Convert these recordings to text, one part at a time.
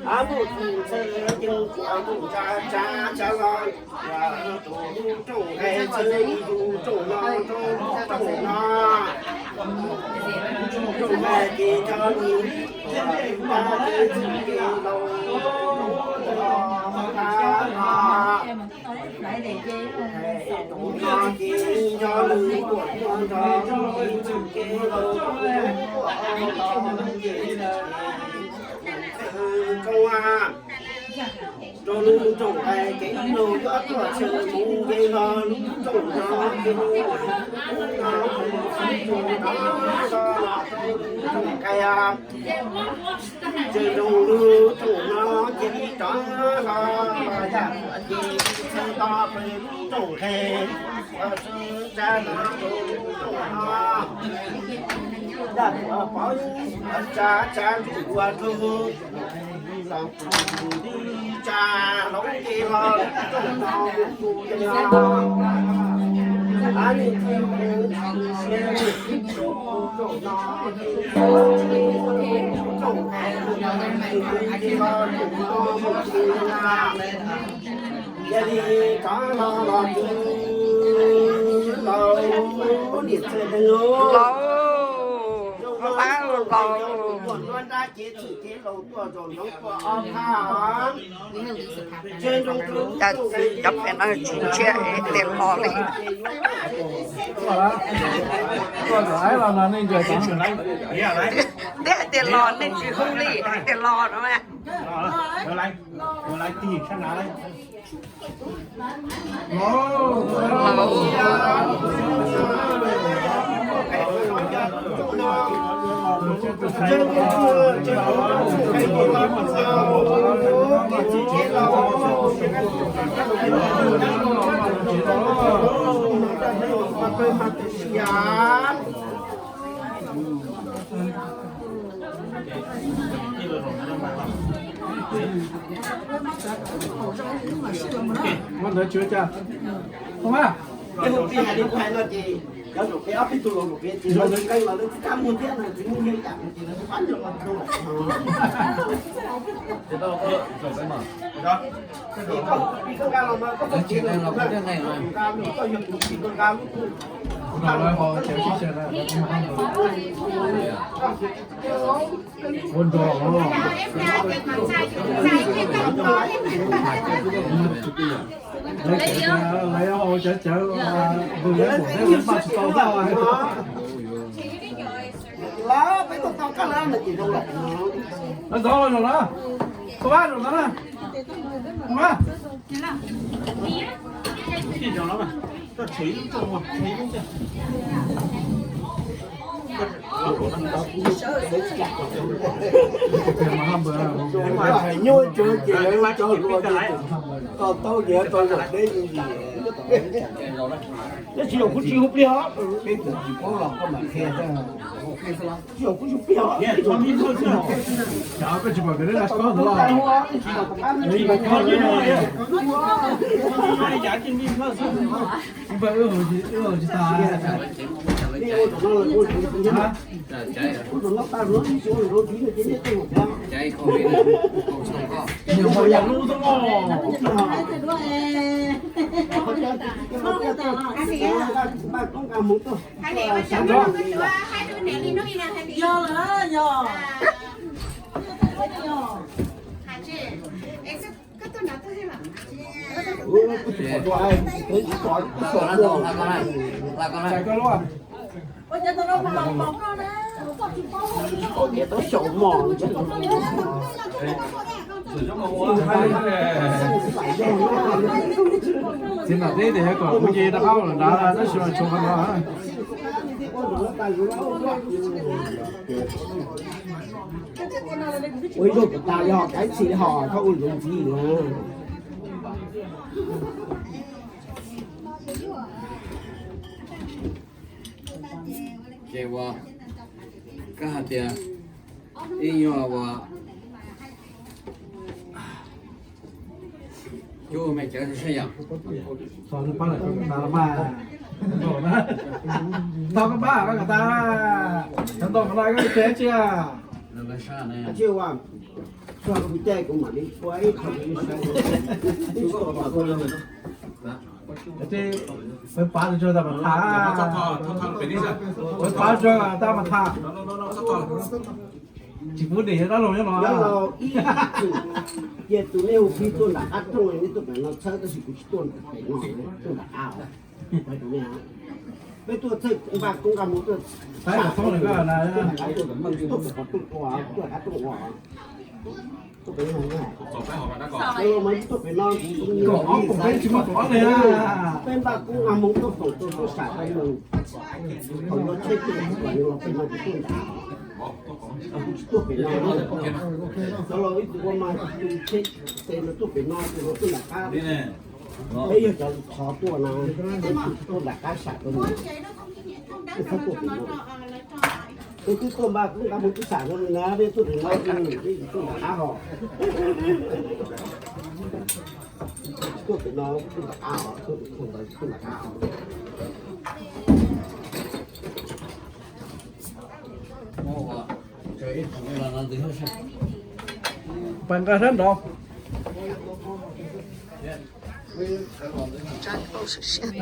Ab, mus tus ntxawg yeej kuv tus tsa tsa tsa los, tus rooj nqe ntxawg tus rooj no rooj rooj no, rooj nqe ces cov lus, tus tsa ces txwj ces laus, tus no ces cov lus tuaj tuaj nrog txwj ces laus, rooj a, rau lub rooj nqe ces ib lub yuav tuaj tshwm mus nce los lub rooj no ces lub no rooj nqe a, tseem rau lub rooj no ces rov los yam ces Laus, laus, laus. Cas cov pem no tsis ntshiab tias los li. Twb hais tias los nej tsis hu li, hais tias los no. Ua ntawd tsis ua cas. Tau mas. Cov zaum peb ob peb tug los zaum peb ces lawv tsis nqeeb los lawv tsis kam muag thiab no, tsis muaj nyiaj yam no ces lawv pab nyiaj los rau lawm. Koj nqa los mas koj tsis nqa los, koj yog tus tsis nqa lub. Ua nrog lawv hau cawv cawv, tus lawv pom thiab lawv npaj tsis tau tag. Lawv ntxov los zaum na, koj pab zaum ntawd na, koj pab. Nyuaj tsawv ces lawv cov hluas ces tau tau ces tau zaum deb li. Nyob tsis zaum kuv tsis hu pliag os. Peb tus tsis paub los koj mam qhia. Tsis zaum kuv tsis pliag os. Koj tsis pom kawg, neb los kob ntawd los. Tsis pom kawg, wb tsis tas. Nyuam qhuav yog lub xwb os. Yog lawm, yog. Txiv mam teb tias yog kom kuv ces rov qab los nrad tab sis mas tshuav qhov no. Ua ib zaug puas tas li hos, kav tsij li hos, koj ua ntxuav ntxiv na. Ces uas koj hais tias ib nyuag uas cub me cawv seb yom. Tau koj pab, koj kom tas, cov ntoo qhov no koj tsev tsia. Peb pav tsuag tas mas tham, peb pav tsuag tas mas tham. Tsis pub dim dab laug nyob no. Cia tus nej hu plig tuaj nram qab rooj, nej tuaj pem no txhawb, tab sis kuv tsis tuaj pem no, tuaj nram qab. Peb tuaj txhawb npaj koob nqa mus tuaj, tuaj pem qhov rooj ua, tuaj qab rooj ua. Peb npaj koob nqa mus tuaj foom tuaj tuaj sam tau mus, thaum yuav tsheb tuaj los pem no kuv tuaj nram. Kuv tsis tuaj pem no, cov laus ib tug ua mas tus tsheb tes no tuaj pem no, tus no tuaj nram qab. Peb yog cov thov tuaj no, tuaj nram qab sam rau nws. Peb twb tuaj npaj nqa mus peb sam rau nws na, peb tuaj pem no, peb tuaj nram qab hos. Tuaj pem no, tuaj nram qab hos, tuaj nram qab hos. Pas nqa sab nraud.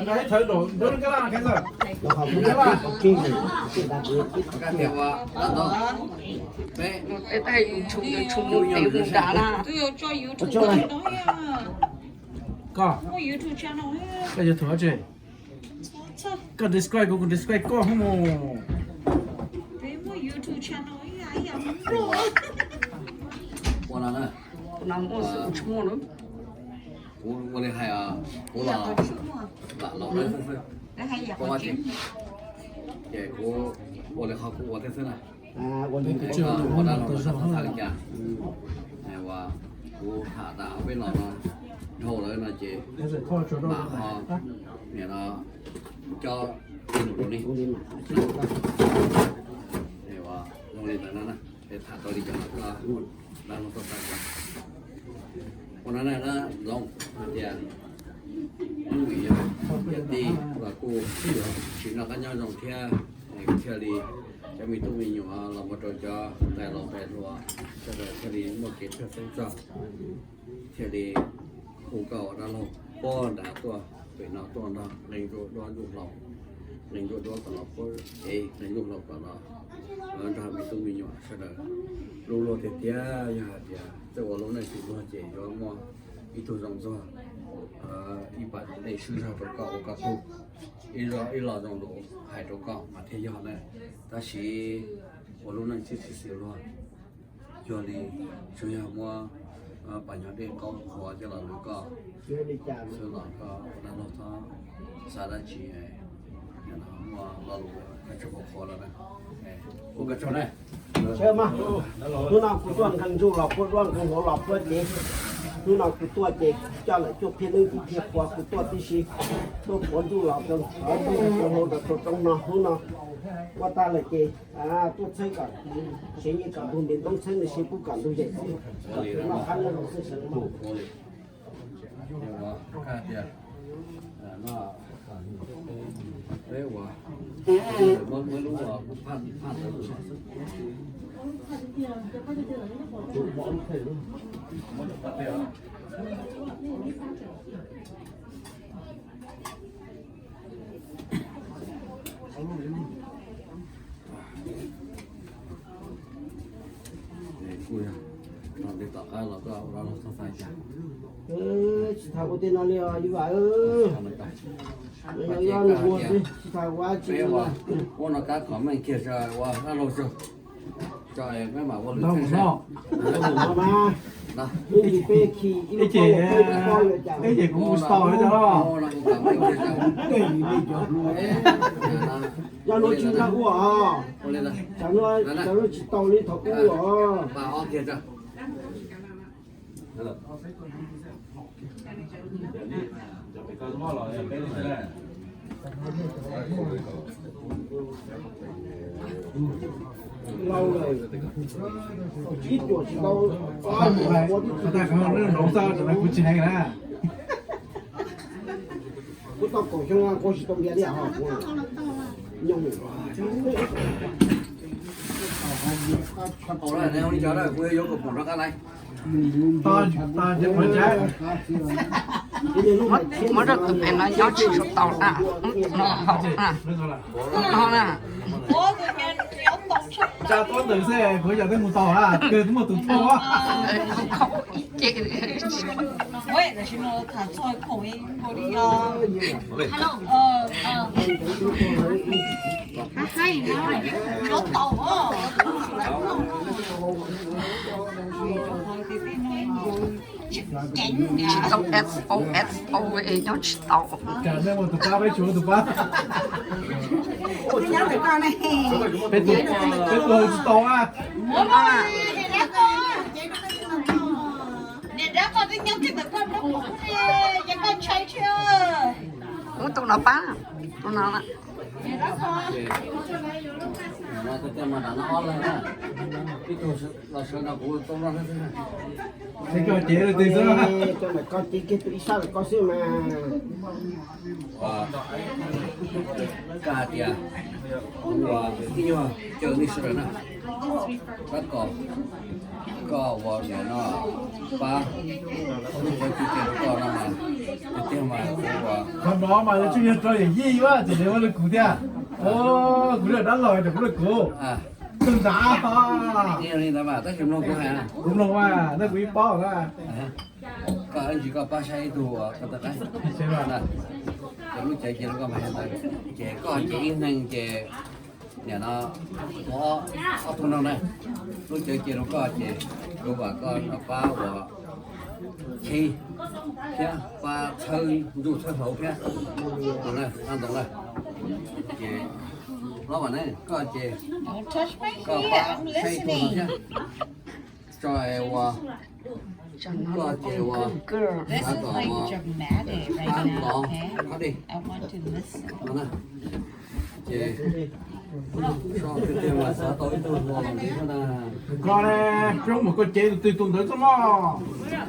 Nqa ib thawv nraud, nqa ib thawv nraud. Koj, koj yog thuv tsi? Koj describe kuv, kuv describe koj hmo mus. Ua no na, kuv ua li hais, kuv los lam los na, ces kuv ua li qhov kuv ua thiab xwb na. Ua dab laug los txhob txhawj li cas. Uas kuv tham tas peb los no dhau lawm no ces mam ho nim no coj ib nus rau nej. Zoo li ntawd no na, es tham tau li cas los dab laug txhob txhawj li cas. Ua no na, Zoov, hais tias Hmoob Vim yog cov tij uas kuj tsis noj qab nyob zoo thiab, thiaj li cov me tub me nyuam los mus rau cov tais laus tais hluas sawv daws thiaj li muaj kev tshawj xeeb txog, thiaj li hu koj ua dab laug puag nrad tuaj pem no tuaj nrog leej ntsuj duab ntsuj hlau, leej ntsuj duab kom los puab ev, leej ntsuj hlau kom los nrog me tub me nyuam sawv daws. Lub luag tiag tiag yog hais tias txawj ua lub neej tsis luag ces yuav muaj ib tug zoo txog ib pas dej swb zog rau koj ua koj tug, ib lo zoo lus hais rau koj mas thiaj yog na. Tab sis ua lub neej tsis tsis xws luag, cuag li tsuas yog muab pas nyog dej qaub qhuav coj los lwm koj xwb los koj ua dab laug txhob xav dab tsi, muaj lo lus koj tsuas qhuav los na. Ua koj tsaug na. Sawv mas, hnub no kuv tuaj nqee ntsuj los puab duab, nqee hluav los puab cev. Hnub no kuv tuaj ces coj lawm cuaj phiab neeb cuaj phiab qhuav kuv tuaj tib si, tuaj puav ntsuj los rau, puav ntsuj rau hauv rau roob no. Hnub no ua tag lawm ces tuaj txheeb kom sev, kom ntug ntiv ntoob txheeb nws sev pub kom ntug zem xwb, kom noj qab nyob zoo xwb sawv daws. Tsis tham ua tej no li os yus vam. Tsis tham ua tsis li. Ua no kab kom meej kiag tso ua dab laug tso, peb mam ua lwm tseem no. Ib ces kuv mus tsis tau li os. Yog no tsis nrog ua os, cov no tsis tau li thaum ub os. Ib tuam tsis tau. Kuv tsis hais na. Kuv tau kaum xyoo kuv tsis tau npias li os. Kuv Muab rau tus pem no nyob tsis tau na, no haum na, no na. Tsa tuab ntawd xwb, kuv yog twb mus tau na, twb muaj tus thauj. Khaub ib ce. Tsis tau S O S O nyob tsis tau. Peb tus, peb tus tsis tau a. Niam dab koj twb nyob kiag ntawm koj nraub qaum, ces koj ntshai Tus no pab, tus no na. Ces no tej mas nram no ob leeg na, ib tug los sawv nrog kuv tau no thiab. Ces koj cev tus twg xwb? Koj cev kiag tus ib sab los koj xwb mas. Koj hais tias kuv ua ib nyuag caw nej sawv daws na, tab kom koj ua niam no pab lub cawv ci ces rau koj no mas, tiag tiag mas kuv ua. Qhov no mas lawv tsis yog rau yawm yij ua ces lawv ua rau kuv thiab. Kuv lawm dab laug ces kuv lawm kuv. Tus nrad. Li ntawd mas tab sis mloog kuv hais, kuv mloog mas nej kuv ib paub na. Koj ntsis koj pab saib ib tug uas koj tau qab. Ces lub cawv cia rau koj mas ntawd, ces koj ces ib neeg ces niam no ua ob tug no na, lub cawv cia rau koj ces kuv vam koj no pab uas cheb thiab pab txhawb ntsuj txhawb hlauv thiab. Tus na, Ab Ntoo na, ces hlob Vam na, koj ces koj pab saib ib tug no thiab. Tso es ua, koj ces ua, xav kom ua, pab tod qab dej no na. Ces so tiag tiag mas xav tau ib tug hlua los ntxiv xwb na. Koj ne, coob mus koj cev tus twg tus ntawd txoj moj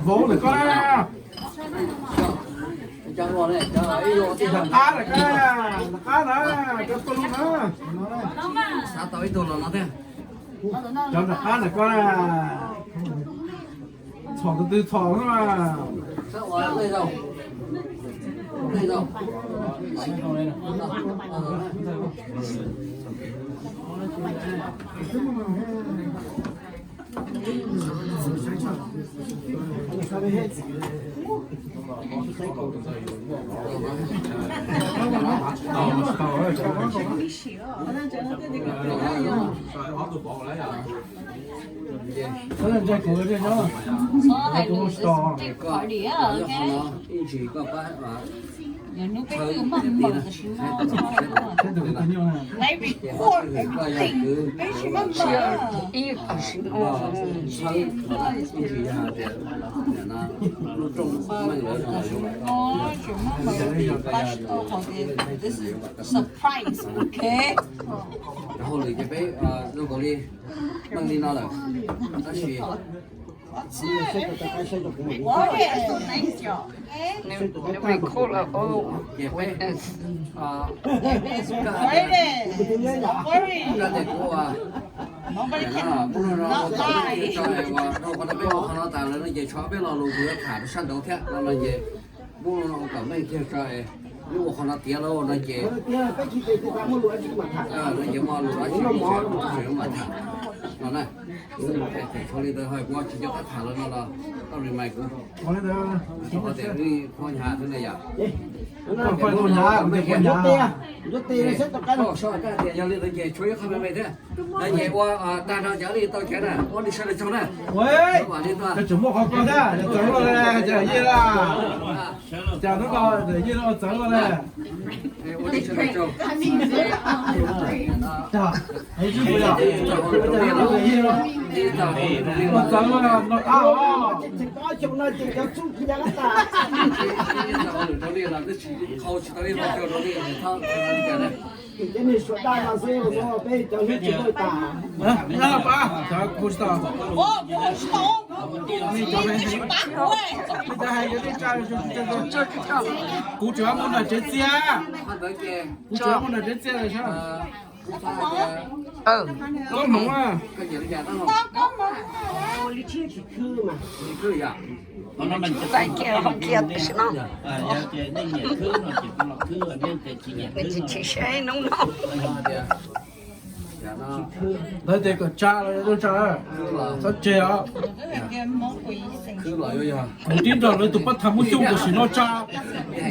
vauv ntawm koj na. Nram qab ntawm koj, nram qab na, cov tuaj lub na. Xav tau ib tug los no thiab. Cov nram qab ntawm koj na. Txhom tus twg txhom xwb mas. Ib ntsis koj pab txhawb niam tij na, saib tus twg txhawb tus twg, ces ho tus kwv koj yog kwv, txhawb, ib ntsis yog hais tias nim no lub rooj meej lawm no los yuav kom txhawb, ib ntsis koj yog kwv, txhawb tus twg yuav kom tau. Cov hauj lwm ces peb zoo nkaus li meej li no lawm, tab sis Nws record lawm. Ces peb, koj hais tias, koj hais tias kuv ua, muab no ua kom meej kiag tso es ua rau qhov no peb ua qhov no tas lawm no ces tshuav peb lo lus kuv yuav tham rau sab nraud thiab no no ces muab no ua kom meej kiag tso es wb ua qhov no tiav lawm no ces, no ces muaj lus dab tsi tsis mam tham no na. Tshuav li ntawd ho kuv tsis nco qab tham lawm no los koj remind kuv. Qhov tias wb qhuab hnyav xwb na yom. Koj hais tias yog li ntawd ces tshuav ib qho me me thiab. No ces ua tag nrho cov li tau chaw na, ua li sawv daws tsaug na. Ua li tuaj. Tseem muaj qhov ko thiab, txawv luaj li, cas yeej, cas hnub no yeej txawv luaj li. Ua li sawv daws tsaug. Ua txawv luaj no qab os. Kuv tsuas muaj nram tsev txias, kuv tsuas muaj nram tsev txias. Koob hmoov a. Txais kiag hauv kiag tam sim no. Nws tsis tshwm seb hnub no. Lawv tias kom tsa los tsa, txhob tseg os. Kuv tib nrog lawv tus pab tham muaj xyoo tam sim no tsa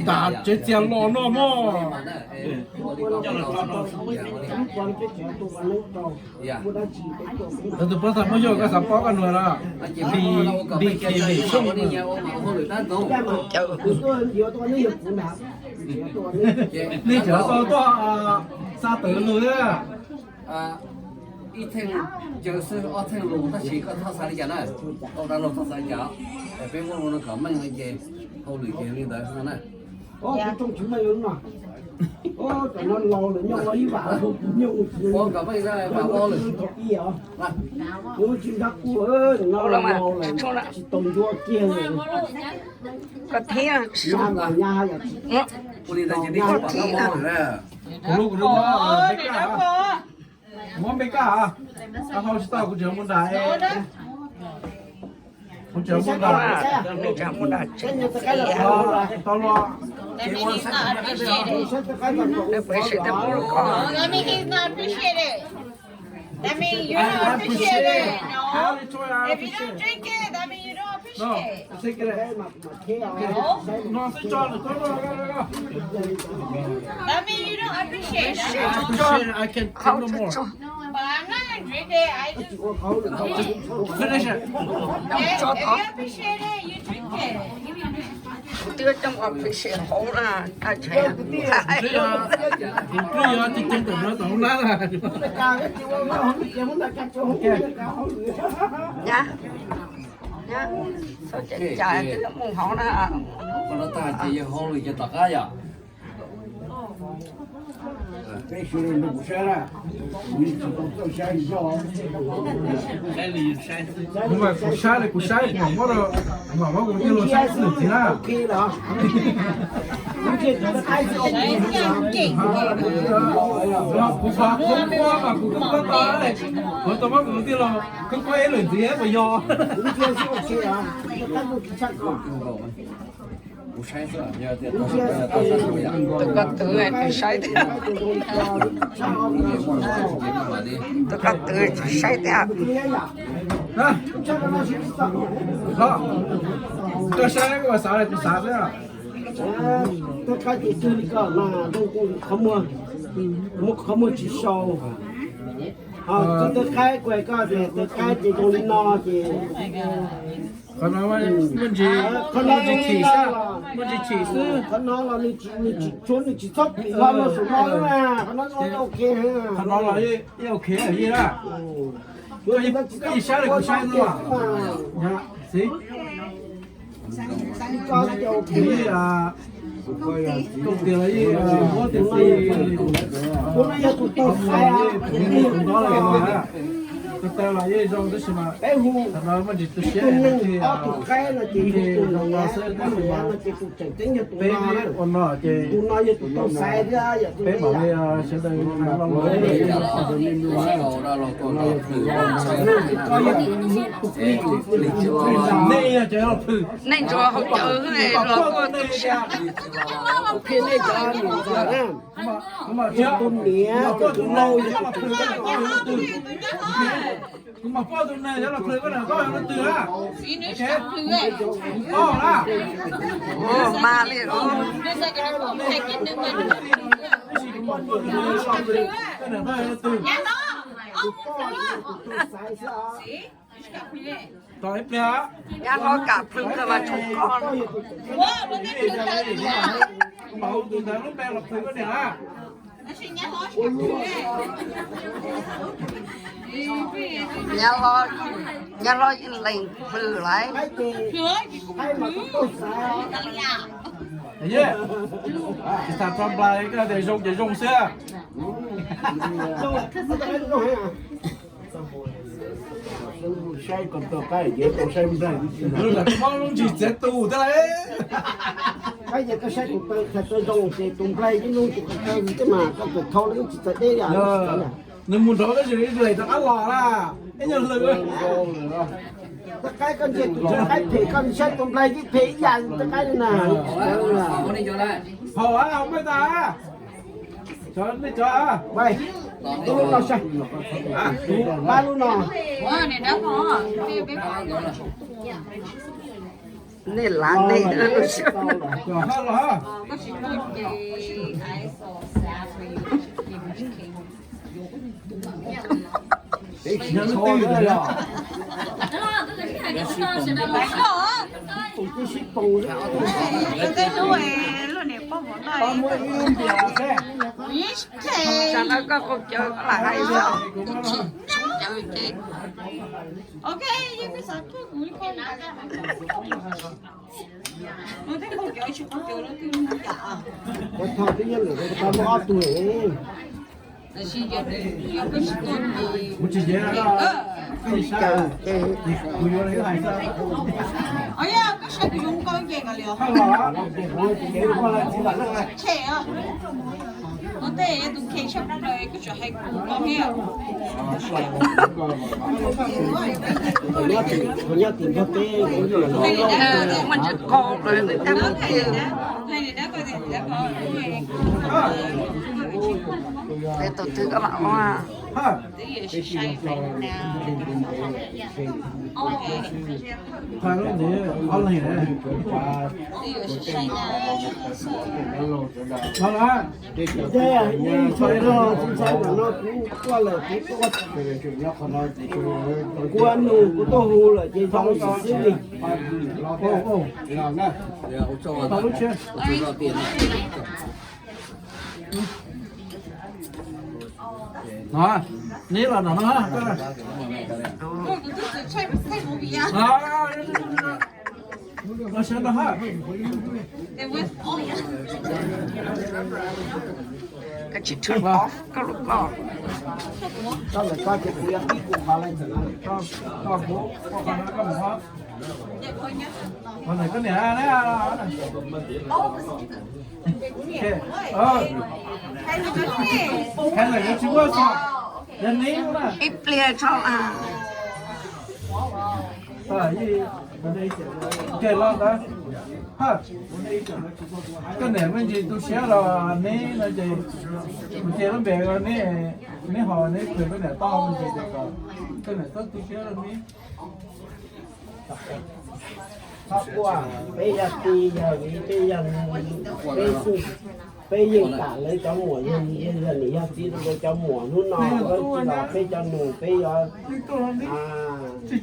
nram tsev txias los no mog. Lawv tus pab tham muaj xyoo koj xav paub koj nug los, di di xyoo. Nej cov tau tuaj xa tawm lus thiab. Ib theej caw xwb ob theej lus tab sis koj txhob xav li cas na. Tau dab laug txhob xav li cas, peb muab lus no kom meej no ces hauj lwm ces li ntawd no na. Cov no laus lawm, nyob ua ib vam, nyob ua tsis nyob ua tsis nrog kuv, no laus lawm tsis tau ncuab kiag li. Koj thib, koj thib. Muab npe kaj, koj hau tsis tau, kuv tseem mus nram, kuv tseem mus nram, tseem mus nram tsev. Neb puas ib sim twb pub rau koj? That means you don't appreciate it, no? If you don't drink it, that means you don't appreciate it. That means you don't appreciate it. But I'm not gonna drink it. I just, if you appreciate it, you drink it. Kuv twb coj appreciate hauv na, kaj tshav. Kuv twb yog ceev ceev ntawm no tom hauv na. Nyab, nyab, txhob cem cai, twb mus hauv na. Ces yog hauv li ces tom qab yom. Kuv mas kuv saib li kuv saib kuv mam muab, kuv mam muab kuv tus tij laug saib xwb txiv na. Kuv xav qhov qub mas kuv twb muab tau, kuv tau muab kuv tus tij laug khawb khuab ib lwm ntxiv puas yog? Tus ko twv tsis saib thiab. Tus ko twv tsis saib thiab. Koj saib kuv xav li kuv xav xwb. Twb qab ces kawg li koj mas, qhov muag, muab qhov muag tsis sau. Twb qab kuv hais koj tias twb qab ces zoo li no ces qhov no muaj ntsis, qhov no muaj ntsis chim xwb, muaj ntsis chim xwb. Qhov no los nws tsis, nws tsis txhob pim los los saum no na, qhov no ok. Qhov no los yeej ok yeej na. Koj yeej saib li kuv saib xwb. Xib, koom tias los yeej muab tias xib, tus no los yeej zoo tab sis mas qhov no muaj ntsis tu siab, zoo no xwb tab sis mas peb ua no ces peb mam li sawv daws hais lo lus. Nej yog cov los plhws, nej ntsuas hauv cawv los tuaj tu siab. Kuv mas poj tus niam, kuv mas poj tus niam yog los plhws koj na, koj yog leej twg na? Koj na. Mas li. Tos ib pliag. Nyab hlob kam plhws koj mas tshum koj. Kuv mam hu tus ntawd lub npe los plhws koj niam na. Nyab hlob, nyab hlob yeej lees plhws lawm. Tsis tas tso nplai, koj tias zoo ces zoo xwb. Saib kom tau qaib, saib nplai. Lub ntsis txiav tus thiab lauj. Qaib ces koj saib tus taw, thaum taw zoo ces tus nplai yeej zoo tus taw thiab mas koj tawm thau los yeej tsis txawv deb yam. Nws mus nrov tab sis ib leeg rov qab los na, ib nyuag hlwm. Tus qaib koj ntsia tus qaib phem koj saib tus nplai yeej phem ib yam tus qaib li na. Haus a, haus npej tas. Cov nej cov, tus lub no saib, pab lub no. Nej lav nej lub siab. Tsam no koj qaug cawv koj lam hais xwb, ib chim sib cawv ces. Tsis caw ces Tus twg koj mam ua. Yeej ntshai no, tsis ntshai no, kuv tuaj lawm, kuv tuaj, kuv nug, kuv tuaj hu lawm ces zoo xwb li. Neb los no no. Koj tsis turn off koj lub koj. Koj lawm koj ces kuv yuav pib kuv qhov lawm ntxim no. Koj, koj, koj, koj mus. Koj niam, hais lawm yuav tsis muaj xwb, yog neb na. Ib pliag tso. Ces los ntawd, koj niam me ntsis tu siab los neb no ces, kuv ces lub npe neb, neb ho neb qhia koj niam tau me ntsis ces kom koj niam txhob tu siab rau neb. Txhob quaj, peb yog tij yog viv, peb yog, peb xwb, peb yeej kam lawv cov muam, yeej yog niam yog txiv rau cov muam. Hnub no peb cov nus peb yuav, peb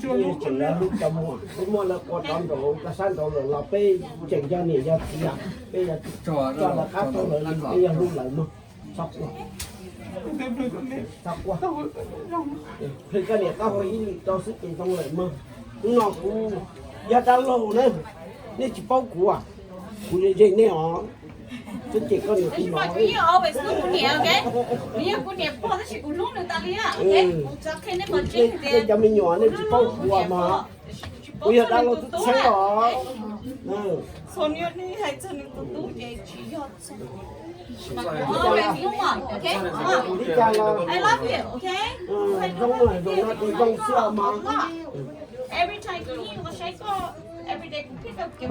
tseem yuav hlub cov muam, peb muab lawv ua rov nraud rau sab nraud lawm los peb tseem yog niam yog txiv, peb yuav tso lawv qab taug lawv li, peb yuav hlub lawv mog. Txhob quaj, txhob quaj. Qhia koj niam taub hau ib lwm rau xwb ces zoo lawm mog. Hnub no kuv yog dab laug na, nej tsis paub kuv, kuv ze nej os. Xwb ces koj niam kuv no, nej cov me nyuam nej tsis paub kuv mas, kuv yog dab laug tub txheeb os. Li cas los zoo, zoo no ces zoo xwb os mas.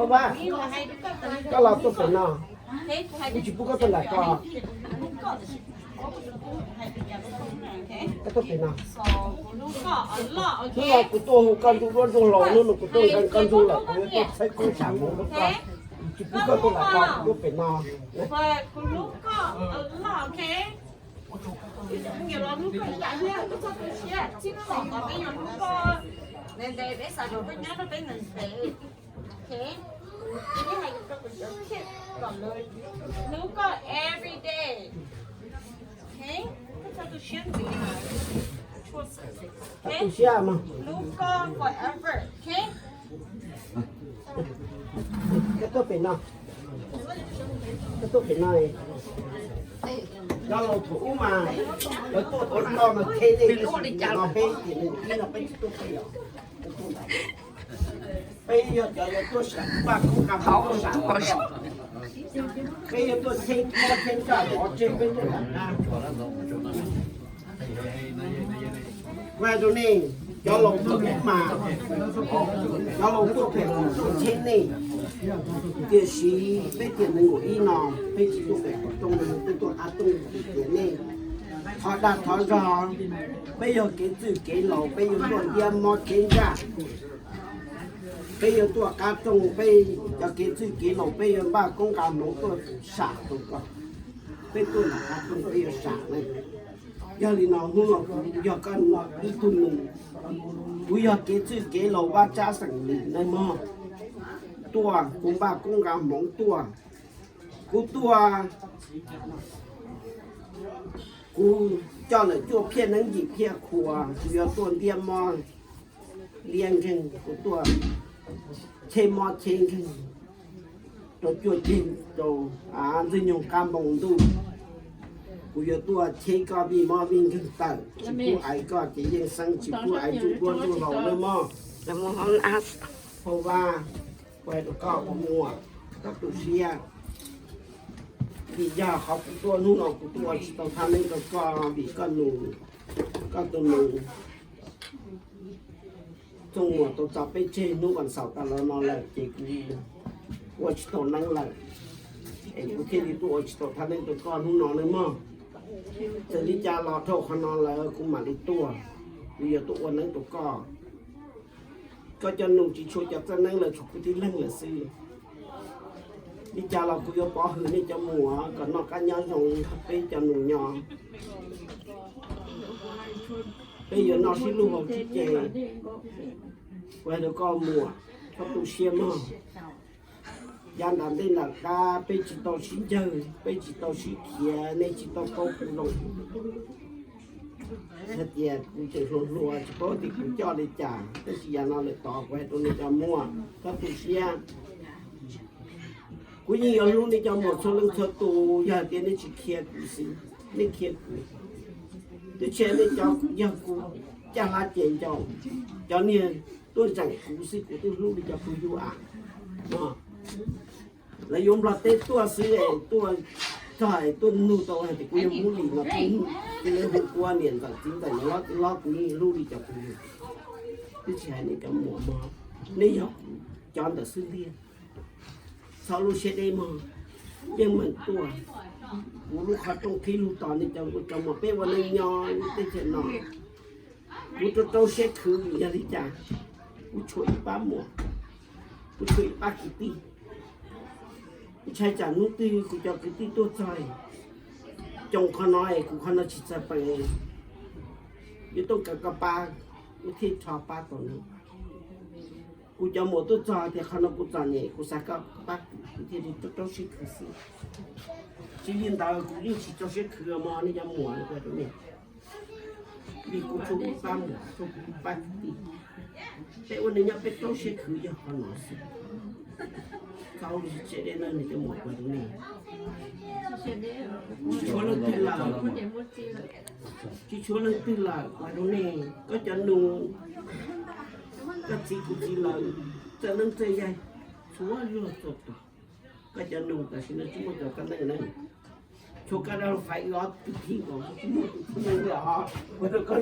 Pab, koj los tuaj pem no, kuv tsis pub koj tuaj nram ko. Koj tuaj pem no. Hnub no kuv tuaj hu koj ntsuj duab ntsuj hlauv, hnub no kuv tuaj nkees koj ntsuj lawm, kuv yuav tuaj txhawb koob tsam mus rau koj. Kuv tsis pub koj tuaj nram ko, kuv tuaj pem no. Hlub koj every day. Koj tu siab mas. Koj tuaj pem no. Koj tuaj pem no. Cov laus thaum ub mas lawv tuaj pem no mas qhia nej, no peb tias nws ib no peb tsis tuaj pem os. Peb yog cov yuav tuaj sam paj koob nqa hmoov tuaj sam, peb yuav tuaj cheeb mob cheeb tsaj los tseg peb tuaj nram qab. Kuv hais rau nej, cov laus tuaj pem mas, cov laus tuaj pem kuv tuaj cheeb nej. Tiam sis peb tiam nees nkaum ib no peb tsis tuaj pem qhov rooj, peb tuaj qab rooj tias nej thov dag thov zog. Peb yog kev txwj kev laus, peb yuav tuaj ntiab mob cheeb tsaj. Peb yuav tuaj qab rooj, peb cov kev txwj kev laus peb yuav npaj koob nqa hmoov tuaj sam rau koj. Peb tuaj nram qab rooj peb yuav sam na. Yog li no hnub no kuv yog koj ib tug nus, kuv yog kev txwj kev laus Vaj Tsab xeem Lis na mog. Tuaj kuv npaj koob nqa hmoov tuaj. Kuv tuaj, kuv coj lawm cuaj phiaj neeb yim phiaj khua, kuv yuav tuaj ntiab mob liab nkeeg, kuv tuaj cheb mob cheb nkeeg. rau cuaj ceg rau ntxwg nyoog qab npoo ntuj. Kuv yuav tuaj cheb koj vij mob vij nkeeg tawm, tsis pub aiv koj ces yeej xeeb, tsis pub aiv ntsuj duab ntsuj hlau nawb mog. Phauj Vaj, kuv hais rau koj ua muam, koj tu siab. Vim yog qhov kuv tuaj hnub no kuv tuaj ua tsis tau thaj neeb rau koj vim koj nus, koj tus nus Txooj Muas tau tso peb tseg hnub vas xaum tas los no lawm ces kuv ua tsis tau neeb lawm, es kuv thiaj li tuaj ua tsis tau thaj neeb rau koj hnub no nawb mog. Txawm li cas los dhau qhov no lawm kuv mam li tuaj, kuv yuav tuaj ua neeb rau koj. Koj cov nus tsis tshua cov txawj neeb lawm, tshuav kuv tib leeg lawm xwb. Li cas los kuv yuav pov hwm nej cov muam kom noj qab nyob zoo nrog peb cov nus nyob. Peb yuav noj sib hlub hauv tsis ces. Kuv hais rau koj muam, koj tu siab mog. Yav nram ntej nram qab peb tsis tau sib ncawg, peb tsis tau sib khiav, nej tsis tau paub kuv zoo. Hais tias kuv tseem hluas hluas tsis paub tias kuv coj li cas, tab sis yav no lawm tod kuv hais rau nej cov muam, koj tu siab. Kuv yeej yuav hlub nej cov muam txhua leej txhua tus, yog hais tias nej tsis khiav kuv xwb, nej khiav kuv, twb tsis hais nej cov yog kuv caj hlab ces ncaus, cov niag tuaj ntseem kuv xwb kuv twb hlub li cov phooj ywg as. Lawv yuav Nplog teb tuaj xwb es tuaj txog es tuaj nug tau hais tias kuv yog Hmoob Lis no, ces lawv hu kuv ua niam ntxawm txiv ntxawm los txiv hlob, kuv yeej hlub li cov phooj ywg. Twb tsis hais nej cov muam mog, nej yog kuv cov ntawm xub ntiag. Txhob lub siab deb mog, yeej meem tuaj. Kuv lub qhov rooj qhib lug tos nej cov nkauj cov muam peb ua neej nyob lub teb chaws no. Kuv rau rau siab khwv vim yog li cas? Kuv tshuav ib pab muam, kuv tshuav ib pab kwv tij. Ntshai tsam hnub twg kuv cov kwv tij tuaj txog, coos qhov no es kuv qhov no tsis txawg pees, yuav tooj kaw koj pab, kuv thiaj rho pab tau no. Kuv cov muam tuaj txog tias qhov no kuv txom nyem, kuv xav koj pab kuv, kuv thiaj li rau rau siab khwv xwb. Tsis li ntawd kuv yeej tsis rau siab khwv mog nej cov muam, kuv hais rau nej. Vim kuv tshuav kuv pab muam, tshuav kuv pab kwv tij, peb ua neej nyob peb rau siab khwv yog qhov no xwb. Txhob siab deb nawb nej cov muam, kuv hais rau nej. Tsis tshuav leej twg lawm, tsis tshuav leej twg lawm, kuv hais rau nej. Koj cov nus, koj txiv kuv txiv lawv, txawj neeb txawj yaig, txhua leej txhua tus. Koj cov nus tam sim no tsis muaj cov koj neej na, tshuav koj dab laug Faiv wb ob tug thib nkaus, tsis muaj tus thib neej li os. Ua rau koj,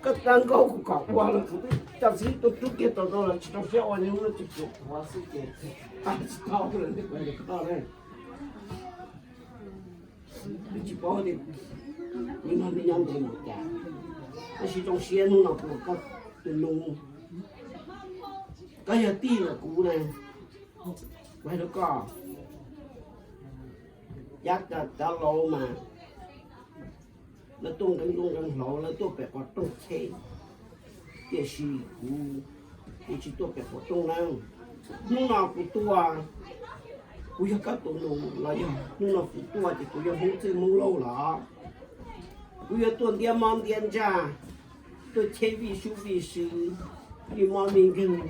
koj dab nkauj kuv kom ua los kuv twb coj xib tub rub kiag tau rau los tsis rau siab ua, nyob no tsis pum qhuav xwb ces pab tsis tau lawm, kuv hais rau koj na. Twb tsis paub tias kuv nrog nej nyob ntev npaum cas, tab sis zoo siab hnub no kuv ua koj tus nus. Koj yog tij lawm kuv na, kuv hais rau koj, yav tas cov laus mas lawv tuaj nqeeb nkuaj nqeeb hlauv, lawv tuaj pem qhov rooj cheb, tiam sis kuv, kuv tsis tuaj pem qhov rooj na. Hnub no kuv tuaj, kuv yog koj tus nus los yog hnub no kuv tuaj ces kuv yog Hmoob txwj Hmoob laug los kuv yuav tuaj ntiab mob ntiab ntsaj, tuaj cheb vij sub vij sw, vij mob vij nkeeg.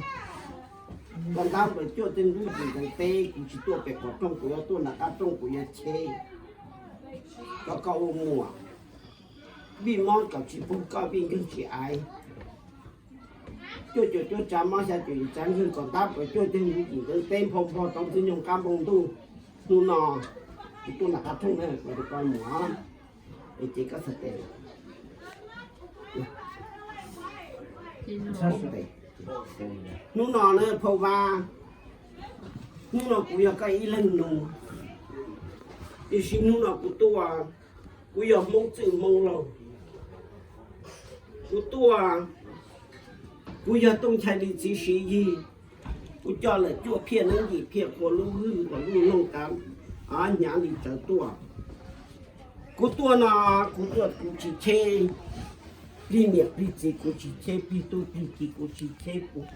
Koj ntab nplaws cuaj tej ntug yim ntev teb, kuv tsis tuaj pem qhov rooj, kuv yuav tuaj nram qab rooj, kuv yuav cheb kom koj ua muam. Vij mob kom tsis pug koj, vij nkeeg tsis aiv. Cuaj cuam cuaj tsav mob, xya cuam yim tsav nkeeg, kom ntab nplaws cuaj tej ntug yim ntev teb, nphau npog tau ntxwg nyoog qab npoo ntuj. Hnub no kuv tuaj nram qab rooj na, kuv hais rau koj muam, es ces koj txhais tes. Hnub no na Phauj Vaj, hnub no kuv yog koj ib leeg nus, tiam sis hnub no kuv tuaj, kuv yog Hmoob txwj Hmoob laug. Kuv tuaj, kuv yog Tooj Nchai li txiv Siv Yig, kuv coj lawm cuaj phiaj neeb yim phiaj qhua lub hwj uas lub loog tav hnyav li tsawv tuaj. Kuv tuaj no, kuv tuaj kuv tsis cheb, plig niam plig txiv kuv tsis cheb, plig tub plig ki kuv tsis cheb, kuv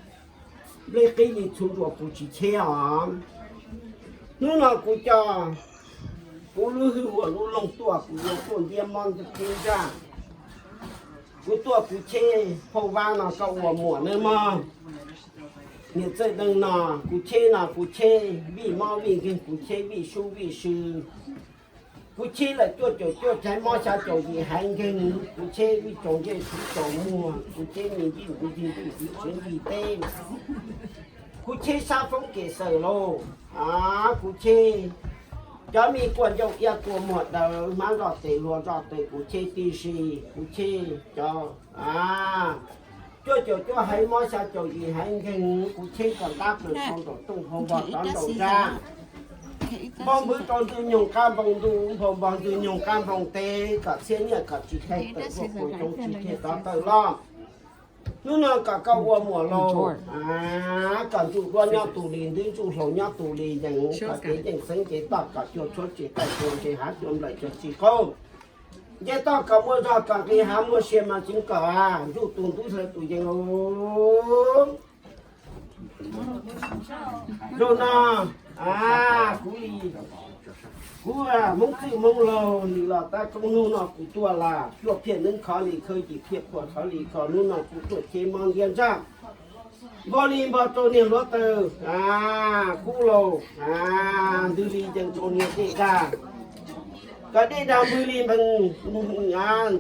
nplej qib li txhuv nruas kuv tsis cheb os. Hnub no kuv coj kuv lub hwj uas lub loog tuaj, kuv yuav tuaj ntiab mob ntiab ntsaj. Kuv tuaj kuv cheb, Phauj Vaj no koj ua muam nawb mog. Niam Txawj Neeg no, kuv cheb no, kuv cheb vij mob vij nkeeg, kuv cheb vij sub vij sw. Kuv cheb lawm cuaj caum cuaj haiv mob xya caum yim haiv nkeeg, kuv cheb vij tsaus ntsej tsuv tsaus muag, kuv cheb me ntsis kuv tig ntuj tiv tsev ntij teb, kuv cheb sab foob kem xawm lauj, kuv cheb cov me kuam ncauj iab kua muag daws hmab nroj tes hlua nroj taw, kuv cheb tib si, kuv cheb cov cuaj caum cuaj haiv mob xya caum yim haiv nkeeg, kuv cheb kom ntab plaws rau nraum rooj nphau npog rov nraum nrab, npau npwv rau ntxwg nyoog qab npoo ntuj, nphau npog ntxwg nyoog qab npoo teb, kom txhiab nyiaj kom tsis khaij tawm tuaj puas xyoo tsis thiaj rov tawm los. Hnub no kom koj ua muam lauj, kom ntsuj duab nyob tus li ntwb, ntsuj hlauv nyob tus li yees, kom cev ceej xeeb cev toj, kom cua tshuab tsis qaij, cua ntse hav cua nplawm cua tsis qaug. Nce toj kom muaj zog, kom nqis hav muaj sia mas tseev kom ntsuj tus ntub hlawv tus yees lauj. Zaum no kuv li, kuv Hmoob txwj Hmoob laug li los tab koob hnub no kuv tuaj las cuaj phiaj neeb khov li khawv yim phiaj pua khov li kho, hnub no kuv tuaj cheb mob ntiab ntsaj. Npog li npog rau niag hluav taws kub laus, ntws li yees rau niag dej dag, kom dej dag npwg li npee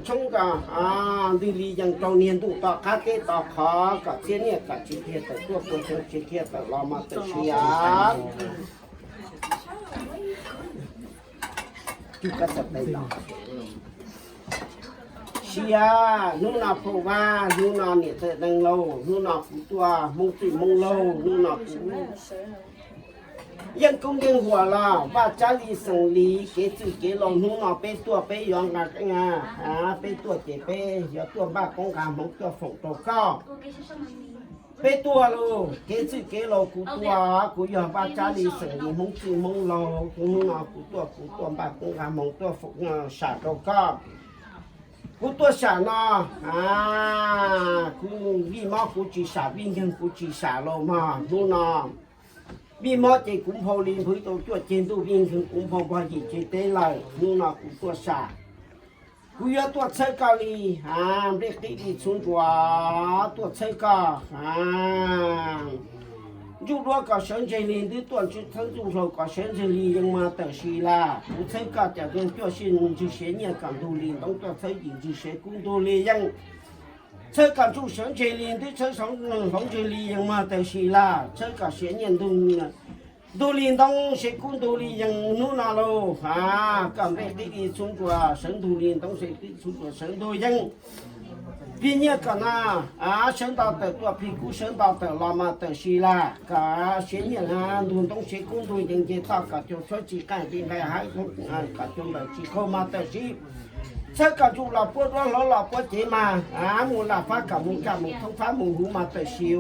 tshoob, kom ntws li yees rau niag ntuj to qab teb to qhov, kom txhiab nyiaj kom tsis thiaj tawm tuaj puas xyoo tsis thiaj tawm los mas tawm sia. Sia, hnub no Phau Vaj, hnub no niam Txawj Neeg lauj, hnub no kuv tuaj Hmoob txwj Hmoob laug, hnub no kuv yeej koob yeej huam los Vaj Tsab Lis xeem Lis kev txwj kev laus, hnub no peb tuaj peb yuav nqa, peb tuaj ces peb yuav tuaj npaj koob nqa hmoov tuaj foom rau koj. Peb tuaj lauj, kev txwj kev laus kuv tuaj, kuv yog Vaj Tsab Lis xeem Lis Hmoob txwj Hmoob laug, hnub no kuv tuaj kuv tuaj npaj koob nqa hmoov tuaj foom sam rau koj. Kuv tuaj sam no, kuv vij mob kuv tsis sam, vij nkeeg kuv tsis sam lauj mog. Hnub no vij mob ces kuv nphau li nphwv tau cuaj ceg ntuj, vij nkeeg kuv nphau npog yim ceg teb lawm. Hnub no kuv tuaj sam, kuv yuav tuaj txhawb koj li nplej qib li txhuv ntsuas, tuaj txhawb koj ntsuj duab kom sawv ntseg li ntwb, tuaj txhawb ntsuj hlauv kom sawv ntseg li yees mas tawm sis las. Kuv txhawb koj cov yees cuaj sij ntswg siav nyiaj kom ntug li ntoo, tuaj txhawb yim ntswg siav kub ntug li yees. Txhawb kom ntsuj sawv ntseg li ntwb, txhawb hloov ntseg li yees mas tawm sis las. Txhawb kom siav nyiaj ntug li ntoo, siav kub ntug li yees hnub no lauj. Kom nplej qib li txhuv ntsuas sawv ntug li ntoo, siav qib txhuv ntsuas sawv ntug yees. Plig nyiaj kom na sawv nto tawm tuaj, plig kub sawv nto tawm los mas tawm sis las. Kom siav nyiaj ntug ntoo, siav kub ntug yees, nce toj kom cua tshuab tsis qaij, nqis nqaij hav kom cua nplawm tsis qaug mas tawm sis. Txhawb kom ntsuj los puab duab, hlauv los puab cev mas mus lam fab kom mus kaj mus thoob fab mus huv mas tawm sis.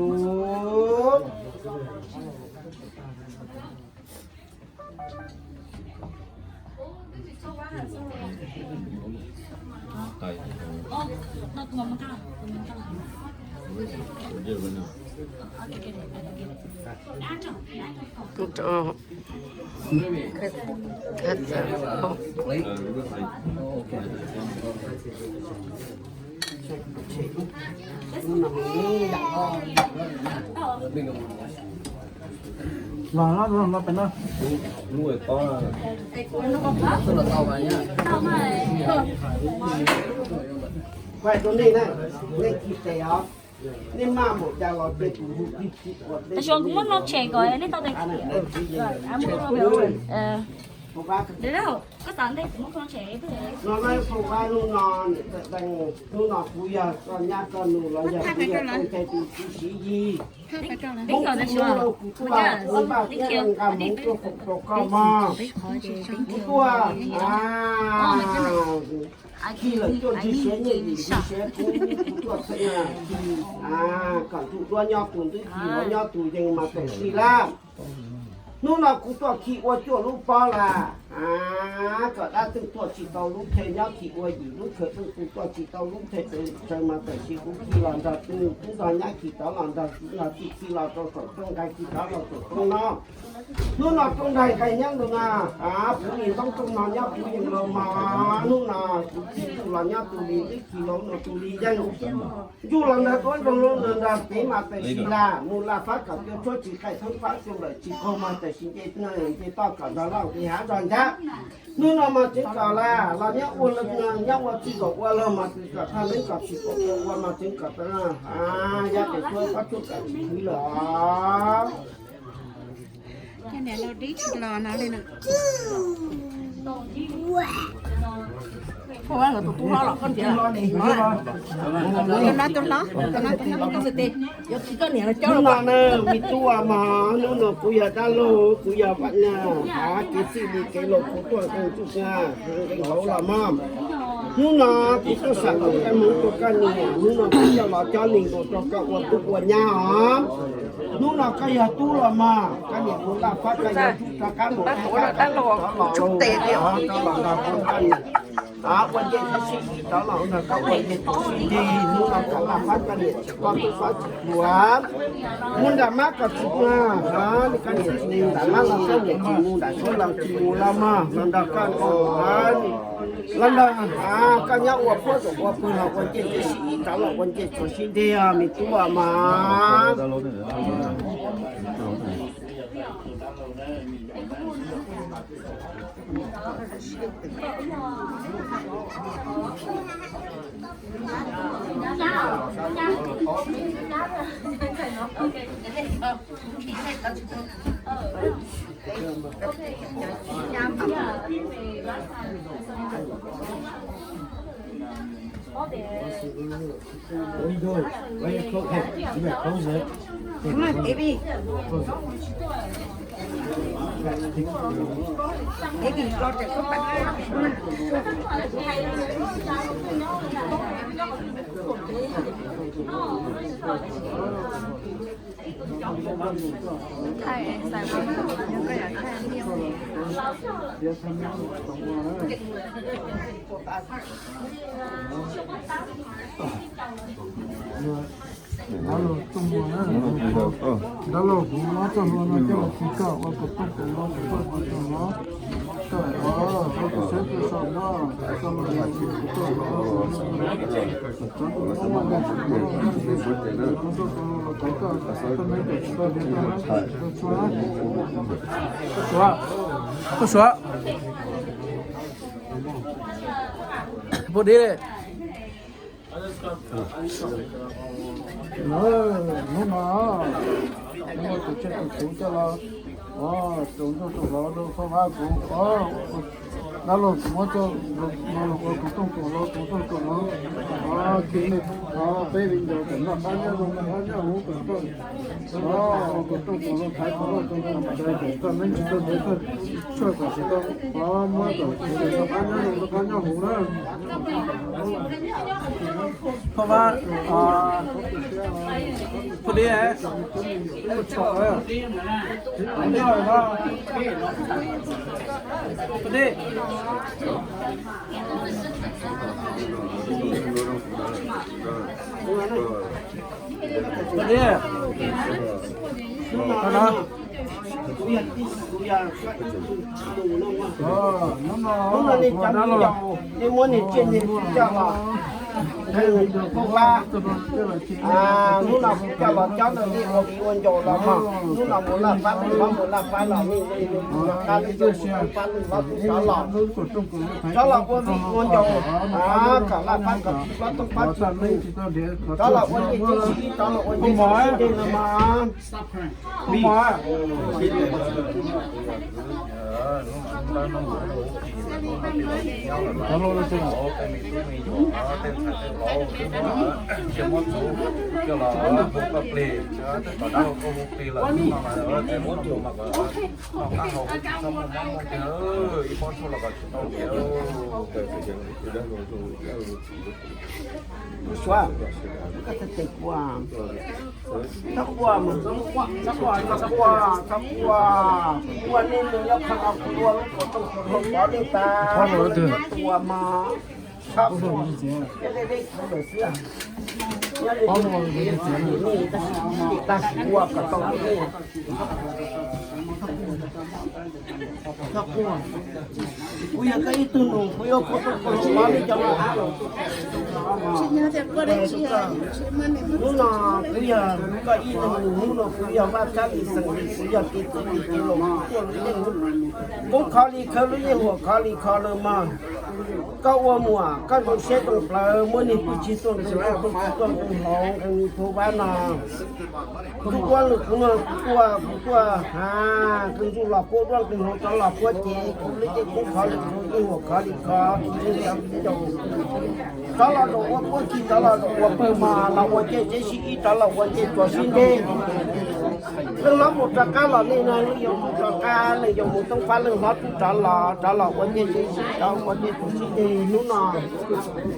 Nej maj npaum cas los cia kuv hu plig plig ua peb. Hnub no niam Txawj Neeg, hnub no kuv yog koj nyab koj nus los yog kuv yog koj ntxhais tus txiv Siv Yis. Hnub no kuv tuaj, kuv npaj thiab nqa hmoov tuaj foom rau koj mog. Kuv tuaj khi lawm cuaj ntsig siav nyiaj yim ntsig siav kub, kuv tuaj txhawb khi kom ntsuj duab nyob tus ntub, khi hauv nyob tus yees mas tawm sis lawm. Hnub no kuv tuaj khi ua cuaj lub pob lawm, kom dab twj tuaj tsis tau lub chaw, nyob khi ua yim lub chaw, twj kuv tuaj tsis tau lub chaw, tsaws mas tawm sis kuv khi los nrog twj, kuv nrog nyab khi tod los nrog, nrog tij khi los rau saum rooj, nqa khi tod los saum rooj no. Hnub no rooj nraim nqaij nyob ntawm no, kuv nim ntoob rooj no nyob kuv yeej los mas, hnub no kuv txij ntsuj los nyob tus li, ib kis los no tus li yeej. Ntsuj los nrog tuab nroog lub nrog nrog kev mas tam sim laj mus laj fab kom cua tshuab tsis qaij thoob fab cua nplawm tsis qaug mas tam sim nce nce toj kom nrog loj nqis hav nrog nrab. Hnub no mas tseev kom laj los nyob ua, nyob ua txij kom ua los mas tseev kom thaj neeb kom tsis kom ua ua mas tseev kom yav pem tuaj pab tshuaj kom tsis khwv los. Cov niam laus dib tsis los no li no. Tus hlob los koj ntiav los, tus hlob, tus hlob, tus hlob, tus hlob. Hnub no na, me tub mas, hnub no kuv yog dab laug, kuv yog Vam Nyaj, hab kev txij li kev laus kuv tuaj nqee tsuj nqee hauv los mog. Hnub no kuv tuaj sam ntawm koj hmoov rau koj niam, hnub no kuv coj los cov neeg nkaus rau koj ua tub ua nyab os. Hnub no koj yog tub los mog, koj niam mus laj fab koj yog tub rov qab mus rov los rov los nrog koj niam ua ncej tub sib ib rov los nrog koj ua ncej tub sib nrig, hnub no koj laj fab koj niam tsis koj tub fab tsis pluag, mus nram mab kom tsis pluag, koj niam tsis mus nram mab los koj niam tsis mus nram suav los tsis mus los mog, los nrog koj ua los nrog koj nyob ua puab tom ua pwg los ua ncej tub sib ib rov los ua ncej tub sib nrig os me tub mog. Dab laug, kuv muab txoj hlua no coj los txhim koj ua kom tau kom los kom tau kom tau los. Koj, koj saib koj so muab txoj hlua no kom tau kom los. Koj suav, koj suav. Puag dib. Hnub no, hnub no tus tswv tus txhuv coj los, tus ntsuj tus hlauv rau koj vab kuv, dab laug kuv muab coj no los ua tus rooj tus hlauv, tus rooj tus hlauv, ua kiag li, peb viv ncaus kom noj qab nyob zoo, noj qab nyob huv kom tau, ua tus rooj tus hlauv thaiv tus loj tus ntxhais kom tau neeb tsis tau ntev, txhawj kom tsis tau, muab kom tsis tau noj qab nyob zoo, noj qab nyob huv na. Koj vab, puag dib, puag dib. Hnub no, hnub no nej cov me nyuam, nej muab nej tsiaj nej txhu coj los, hnub no kuv coj los cov ntawd nej ua viv ua ncaus los mog, hnub no mus laj fab, hnub no mus laj fab los nej ua viv ua ncaus, rov qab lub lub lub lub rov los, rov los ua viv ua ncaus, kom laj fab kom tsis plob tooj pab tsis plob, rov los ua ncej tub sib ib, rov los ua ncej tub sib nrig los mog. Suav, koj txhob cem kuv, txhob quaj mas, txhob quaj, txhob quaj, txhob quaj, kuv ua nej mus nyob qhov no kuv ua lub kaum tooj kaum hlau pov nej tas, ua mas txhob quaj, nyob deb deb kuv lawm xwb, nyob deb deb kuv lawm xwb, tab sis kuv ua kom tau nej. Kuv yog koj ib tug nus, kuv yuav koj tuaj koj los pab li cov no. Hnub no kuv yog koj ib tug nus, hnub no kuv yog Vaj Txhab Lis Xeem Lis, kuv yog kev txwj kev laus tuaj lub yeej. Koob khov li khov lub yeej, huam khov li khov lawm mog. Koj ua muam, koj zoo siab zoo plawv, muab niag pwj tsis tuaj nqee, pwj tsis tuaj nqee hauv nqee ni phu vab no. Kuv tuaj, kuv tuaj, kuv tuaj, ha, koj ntsuj los puab duaj nqee hauv, rov los puab ces kuv lub cev koob khov li khov, yeej huam khov li khov, rov los rau ua puab kis, rov los rau ua pawg mog, los ua caij tsheb sib ib, rov los ua caij tsuas sib deg. Leej hlob mus rov qab los nej no, leej yau mus rov qab, leej yau mus thoob fab, leej hlob kuj rov los, rov los ua caij tsheb sib, rov ua caij tsuas sib deg hnub no.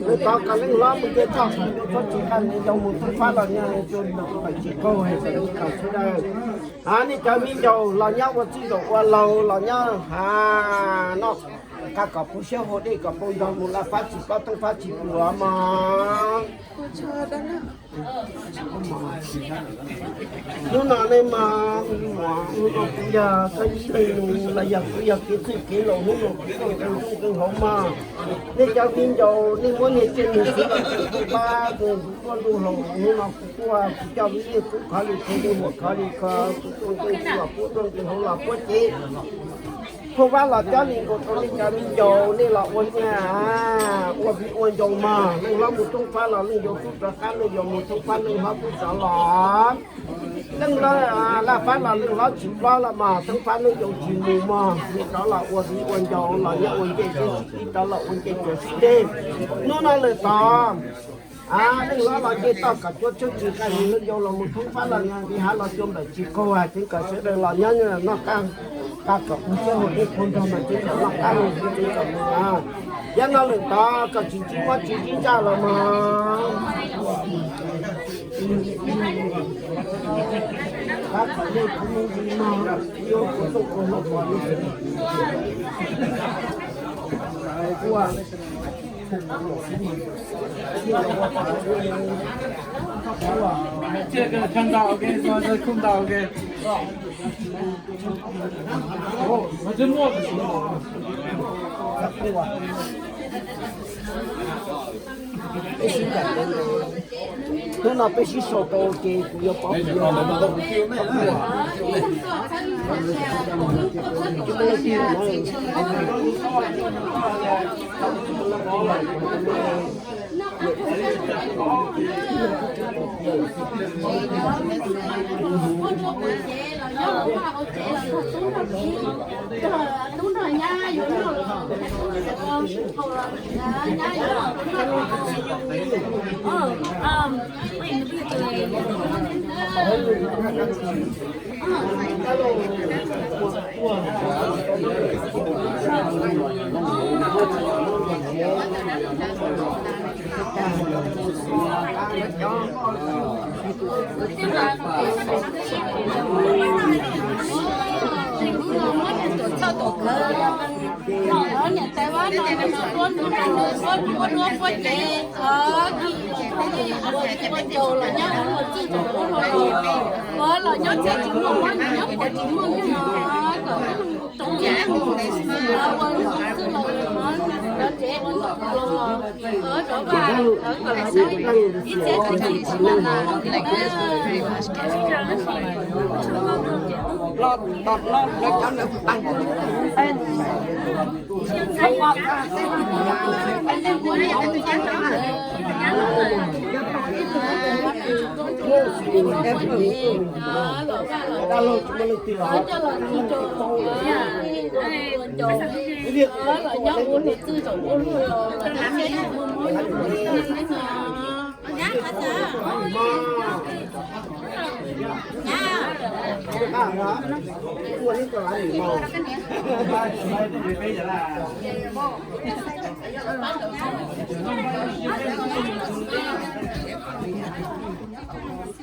Lawv tov kom leej hlob mus nce toj, txhob tsis qab, leej yau mus thoob fab los nyob tsuas tsis qaug, hais kom sawv daws. A, nej cov viv ncaus los nyob ua txij zaum ua laug los nyob ha, noj qab kom puv siab hau dej kom pau nrog mus, laj fab tsis plob thoob fab tsis pluav mog. Hnub no nej mas, hnub no kuv yog koj ib leeg nus los yog kuv yog kev txwj kev laus, hnub no kuv tuaj nqee ntuj nqee hauv mog. Nej cov viv ncaus nej muab niag tsiaj niag txhu los pab kuv tuaj ntuj laus, hnub no kuv tuaj kuv coj lub yeej koob khov li khov, yeej huam khov li khov, kuv tuaj nqee ntuj los puab duaj nqee hauv los puab cev. Phu vab los cob li nkaus rau nej cov viv ncaus, nej los ua, ua viv ua ncaus mog. Leej hlob mus thoob fab los leej yau kuj rov qab, leej yau mus thoob fab leej hlob kuj rov los. Leej hlob, laj fab los leej hlob tsis plob los mog, thoob fab leej yau tsis mus mog, nej rov los ua viv ua ncaus los nyob ua ncej sib ib, rov los ua ncej tsuas sib deg. Hnub no lawm tod, a, leej hlob los nce toj kom cuab tshuab tsis qab, leej yau los mus thoob fab los nqis hav los cua nplawm tsis qaug, tseev kom sawv daws los nyob noj qab, qab kom puv siab hau dej pau nrog mas tseev kom noj qab, tseev kom mus. Yav no lawm tod kom tsis ntsib mob tsis ntsib ntsaj los mog. Qab kom nej kuv mus ntsis mog, yuav kuv tuaj kuv hlob pom nej. Hnub no peb sib sau tau ces kuv yuav pov kuv yuav.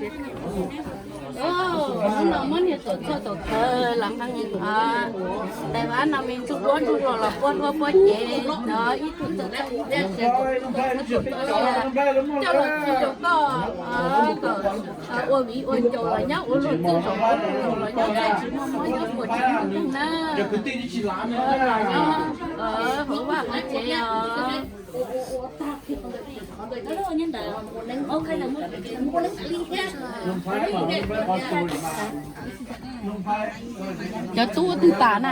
Hnub no muab niag tuam txhoj tuam khawv los nqee, tais vab no me ntsuj duab ntsuj zos los puab hlua puab cev no, ib tug txawj txawj ib tug txawj txawj txawj txawj txawj coj los txhij rau koj kom ua viv ua ncaus los nyob ua luag txwj zaum ua luag zaum los nyob txawj tsis muaj mob nyob puas tsis muaj neeg na. Los nyob hauv vaj hauv tsev os. Cov tub twg tas na?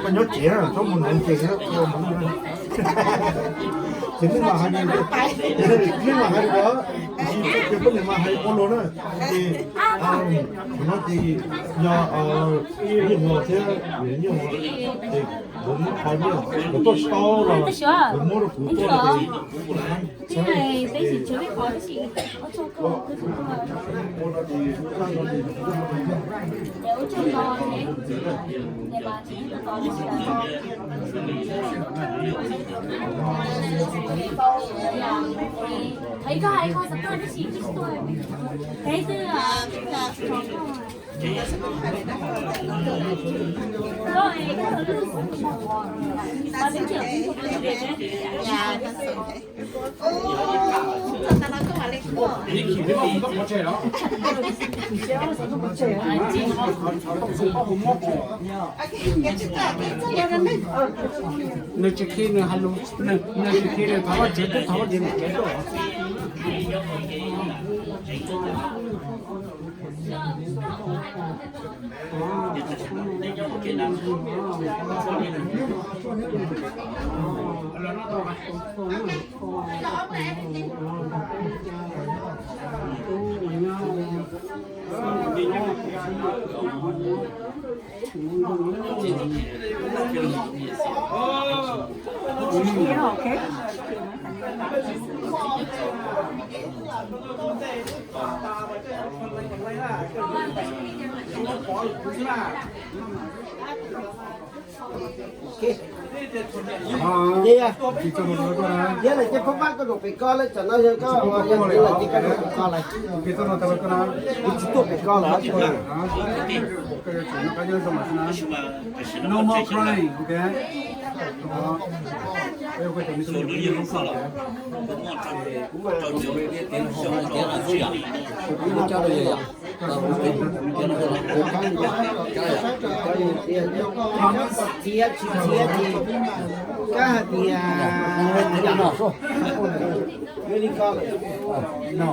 Koj nyob tsev txhob mus ntawd ces ua mus ces nej mam hais, nej mam hais li ko, tiam sis ces koj niam mas hais ua luag na. Ces qhov no ces yog Nyiaj Hua thiab Nyiaj Hua ces lawv muab qhov nyiaj lawv tuaj sau los lawv muab rau kuv tuaj ces Nws tsis khi nws hais lus, nws tsis khi nws thov vaj tsev, twb thov vaj tsev nws tsev tuaj. Ces yog, yog lawm ces pab pab koj nug pem koj lawm, tsam no yog koj ua yog lawm ces koj nug pem koj lawm. Kuv tsis tuaj pem koj lawm. No more crying, okay? Txiav tsis txiav ces kab hais tias, no,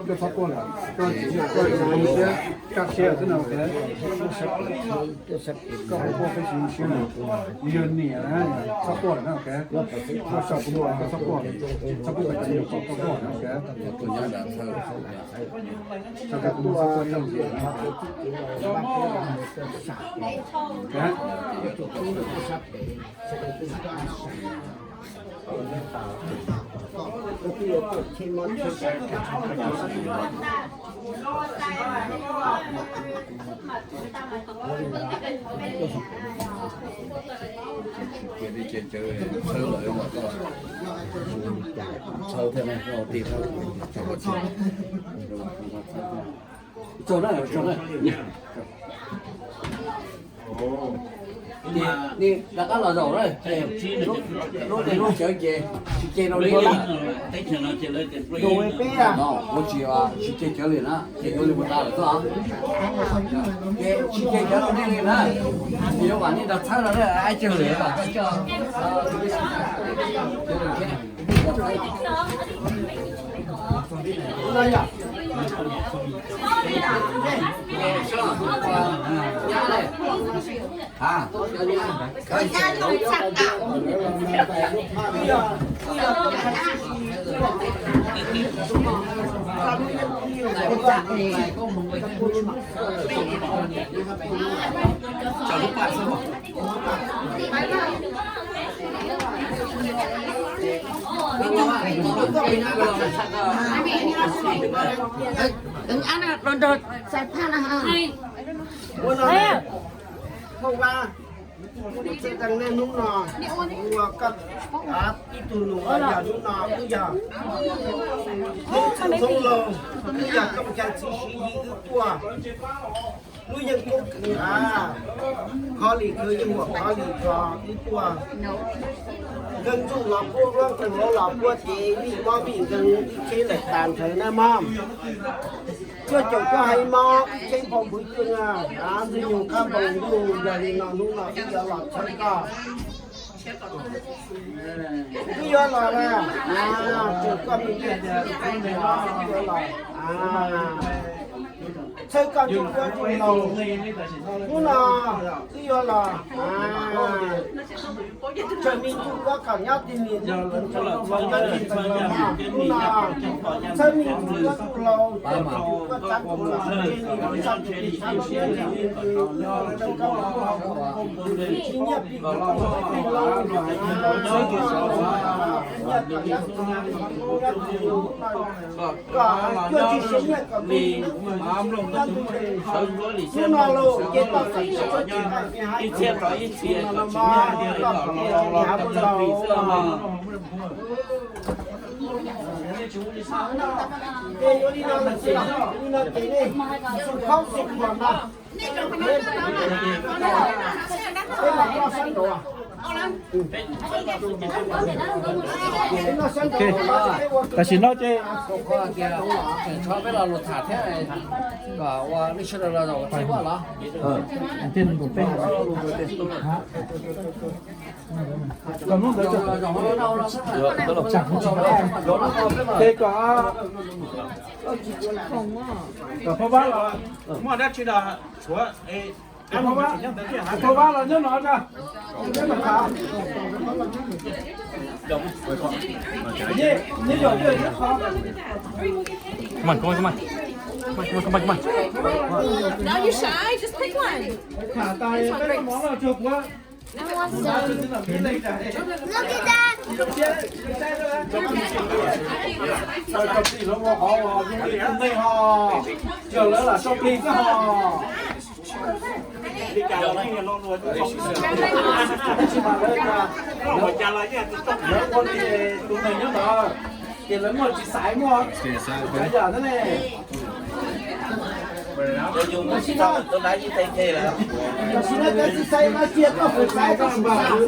koj txhob tuaj lawm, koj tsis, koj tsis, koj siab xwb no, ok. Koj ua peb siab no, yog niam txhob tuaj lawm na, ok. Koj sau kuv, koj txhob tuaj, txhob pub kom cov niam kom koj tuaj lawm, ok. Sau kuv, txhob tuaj, ok. Ces nej rov qab los zaum lawm, lub tes lub cawv ces tsis ceg rau li lawm. Tus peb no kuv tsis, tsis ceg cawv li na, ces yuav li mus tas lawm xwb. Ces tsis ceg cawv rau nej li na, ces yuav vam nej nrog txhawb rau lawm, ab cawg lawm. Ua no, thauj Vab, kuv txawj teev nej hnub no, ua koj ib tug nus yog hnub no wb yog Hmoob Txwj Hmoob Lauj, wb yog kooj cai txiv siv yim wb tuaj. Lub yeej kub kws a, khov li khwv yeej muaj khov li khov wb tuaj. Nkeeg ntsuj los puab, nkeeg hauv los puab ces vij mob vij nkeeg ib tsheb lawm tas nthawv na mog. Cuaj caum cuaj haiv mob ib tsheb nphau npwv cuaj, ntxwg nyoog qab npau ntuj. Yog li no hnub no wb yuav los txhawb koj. Wb yuav los na, txhawb koj me ntsis, wb yuav los. Txhawb koj ntsuj duab ntsuj laus, hnub no wb yuav los. Txawm me ntsuj duab kom nyob twg, me ntsuj duab kom nyob twg los, hnub no txhawb me ntsuj duab ntsuj laus, txhawb tus koj txav tus los, txhawb tus txav tus, txhawb koj, tsis nyiaj plig, tsis nyiaj plig, kom cuaj tsis siv nyiaj kom me, nyob ntug hnub no los ces tau txais txoj kev hais tias ib txhia los tsis nyiaj, los kom tias nyiaj mus laus. Ces yuav li no lawm, li no ces nej xub khaub xub khuam no, peb mam noj sab nraud. Tam sim no ces, tseem tshuav peb lo lus tham thiab, kom ua nej sawv daws los zaum txhua los. Ces kom, kom Phoj Vab los, muaj dab tsi los tshuav, Phoj Vab los nyob no na. Neb zaum twg neb qhov. Come on, come on, come on. Come on, come on, come on. No, you shy? Just pick one. Tham tas peb mov no tsuag puav. Tau cov plig los ua qhov uas zoo li tus neeg ho, yog lawv lam sau plig xwb ho. Lawv ua li tus neeg nyob ntawd, ces lawv muaj tsis xaiv muaj, yam ne. Tam sim no, tam sim no cov tsis xaiv mas cia koj fwm xaiv, koj fwm xaiv.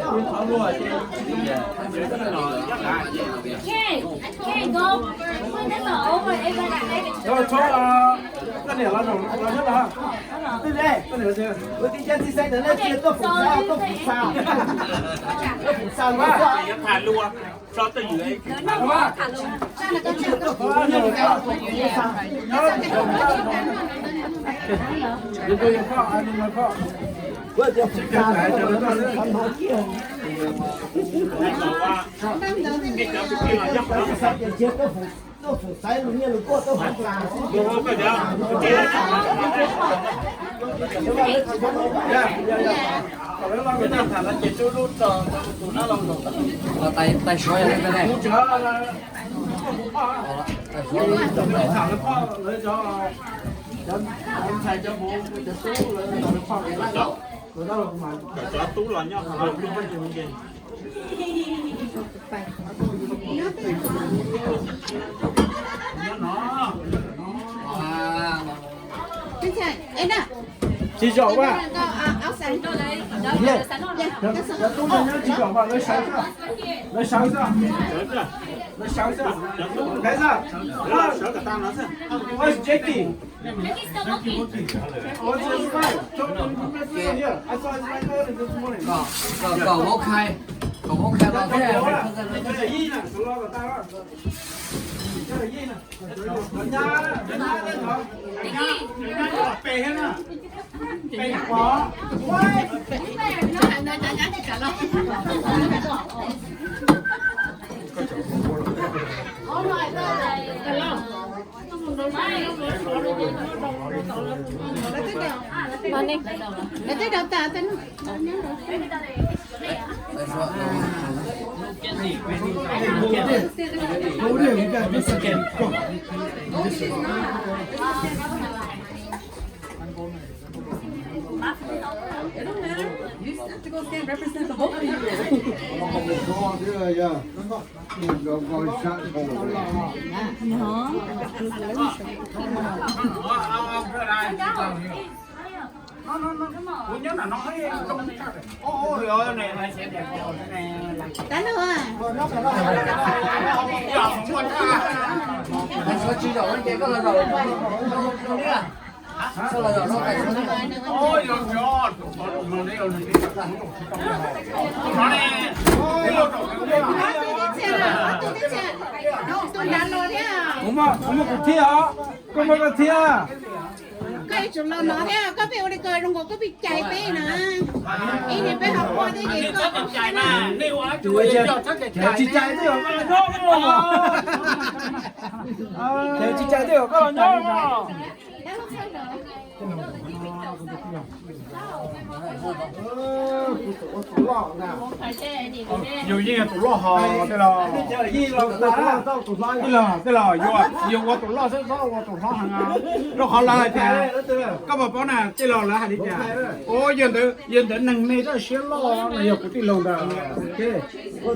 Koj niam los, los nyob los. Ua tib co tsis xaiv ntawd na cia koj fwm xaiv, koj fwm xaiv. Koj fwm xaiv los. Tais suav yog li ntawd ne. Cov ntxhais cov vauv cov tub lawv, cov tub los nyob qhov no. Tsis zaum a. Cov tub nyob tsis kom mas lawv sawv xwb, lawv sawv xwb, lawv sawv xwb, lawv sawv xwb. Where's Jackie? Kom, kom vauv khai, kom vauv khai los thiab. Kuv muaj kuv thiab os, koj muaj koj thiab. Koj yuav tsum los no thiab, koj pheej ua li ko zoo nkaus koj pheej cais peb na. Ib niag peb ho ua thiab ces koj tsis cais twb yog koj los nyob, tsis cais twb yog koj los nyob. Yus yeej yog tus loj hos tej los, tej los, tej los yus, yus ua tus loj xwb txhob ua tus hlob heev. Rau qhov lawv hais tias, koj puas paub na, tej los lawv hais li tias, ua yog ntawd, yog ntawd neeg me tab siab loj no yog kuv tij laug ntawd. Kuv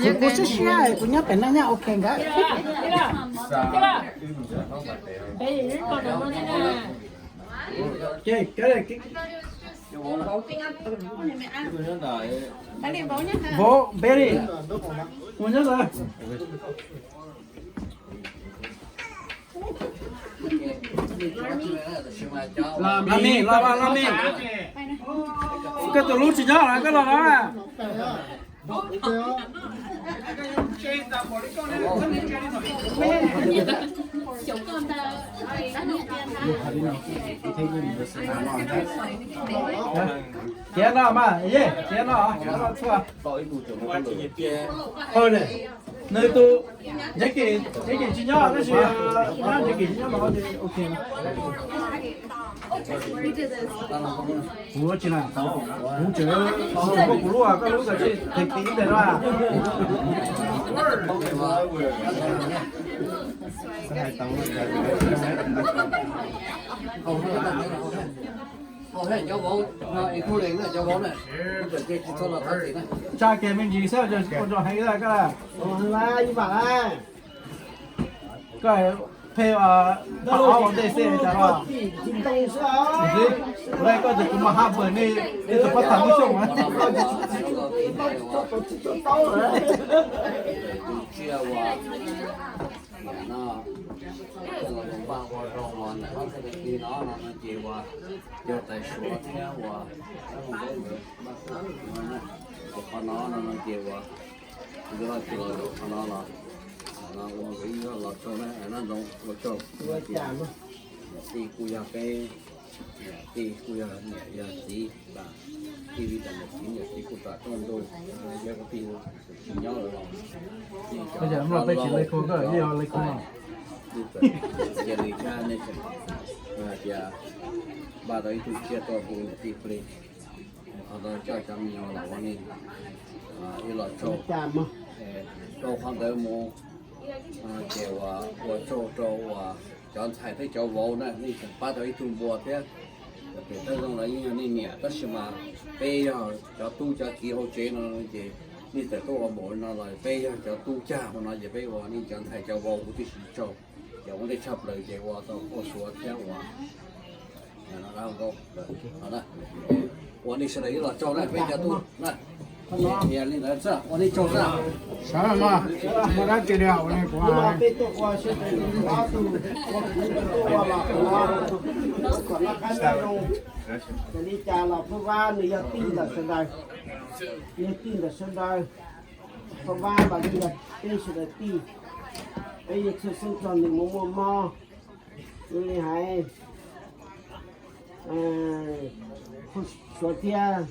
siab siab kuv nyob pem no nyob ok nkawd. Vauv, Betty, mus nyob ntawd. Los mis, los, los mis. Koj tus hlub tsis nyob los koj los los. Khiav no mas, khiav no, khiav no txhua. Nws tus Nchaiv Kim, Nchaiv Kim tsis nyob tab sis, Nchaiv Kim tsis nyob los ok. Kuv tsis na, kuv tseem, kuv lub, koj lub koj tsis thev kiv ib nteg no. Tsa kiag me ntsis xwb, ua rau heev koj. Koj pheej pab ob ua ntej xwb cas los. Kuv laij koj ces kuv mas haj pam nej ib tug pab tham lub xyoo. Niam no, los npaj ua rau uas ntawm ob txoj kev no no ces uas yog tais Suav thiab uas qhov no no no ces uas nkawd los tsis los rau qhov no los, no ua nkawd ib los tsaug na, noj ntoo ua tsaug. Niam tij kuj yog peb, niam tij kuj yog niam yog txiv, tij li tas niam txiv niam txiv kuj tas rooj ntuj, yog kuv tij tsis nyob lawm los, peb tsis li khub, koj yog li khub no. Cia li thiab nej tseem hais tias npaj tau ib tug tsiaj tuaj hu niam tij plig, qhov no coj cov me nyuam los ua nej ib los tsaug, rau qhov ntawd mus ces uas ua tsaug rau uas cov ntxhais thiab cov vauv na, nej tseem pab tau ib tug npua thiab. Pem Thaj Zoov los yeej yog nej niam tab sis mas peb yog cov tub cov kiv hauv tsev no ces nej tawm tuaj ua npaum no los peb yog cov tub cag hauv no ces peb ua nej cov ntxhais cov vauv huv tib si tsaug, ces ua ntej tshaj plaws ces ua tau ua Suav thiab ua ua nej sawv daws ib los tsaug na, peb cov tub na. Li ntawd ua nej tsaug na. Sawv los, muaj dab tsi li ua li kuv hais. Li cas los Phob Vab nws yog tij ntawm sawv daws, yog tij ntawm sawv daws. Phob Vab los yeej yog peb sawv daws tij, peb yeej txhawj xeeb txog nws mus muaj mob. Ua li hais, Suav thiab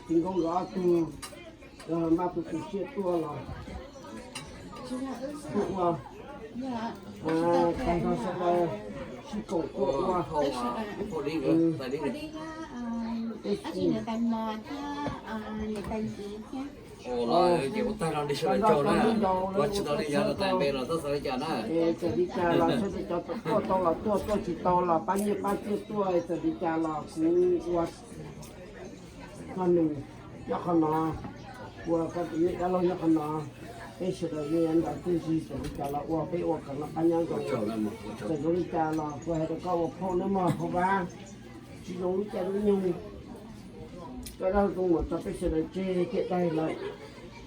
Txiv Nkauj nkawd ob tug, nkawd maj tu tu siab tuaj los tuaj ua, tag nrho sawv daws sib koom tuaj ua. Ces ua tag no li sawv daws tsaug na, tsis tau li yog tais npe los txhob xav li cas na. Txawm li cas los sawv daws cov tuaj tau los tuaj, tuaj tsis tau los pab nyiaj pab txiaj tuaj, txawm li cas los kuv ua txog nws nyob qhov no, ua koj tus me dab laug nyob qhov no, peb sawv daws yeej nrog txuj ntsig, txawm li cas los ua peb ua kom noj qab nyob zoo. Txawm zoo li cas los kuv hais rau koj ua phauj nawb mog Phob Vab, tsis zoo li cas lub nyoog, koj dab zoo mus tso peb sawv daws tseg kiag daig lawm,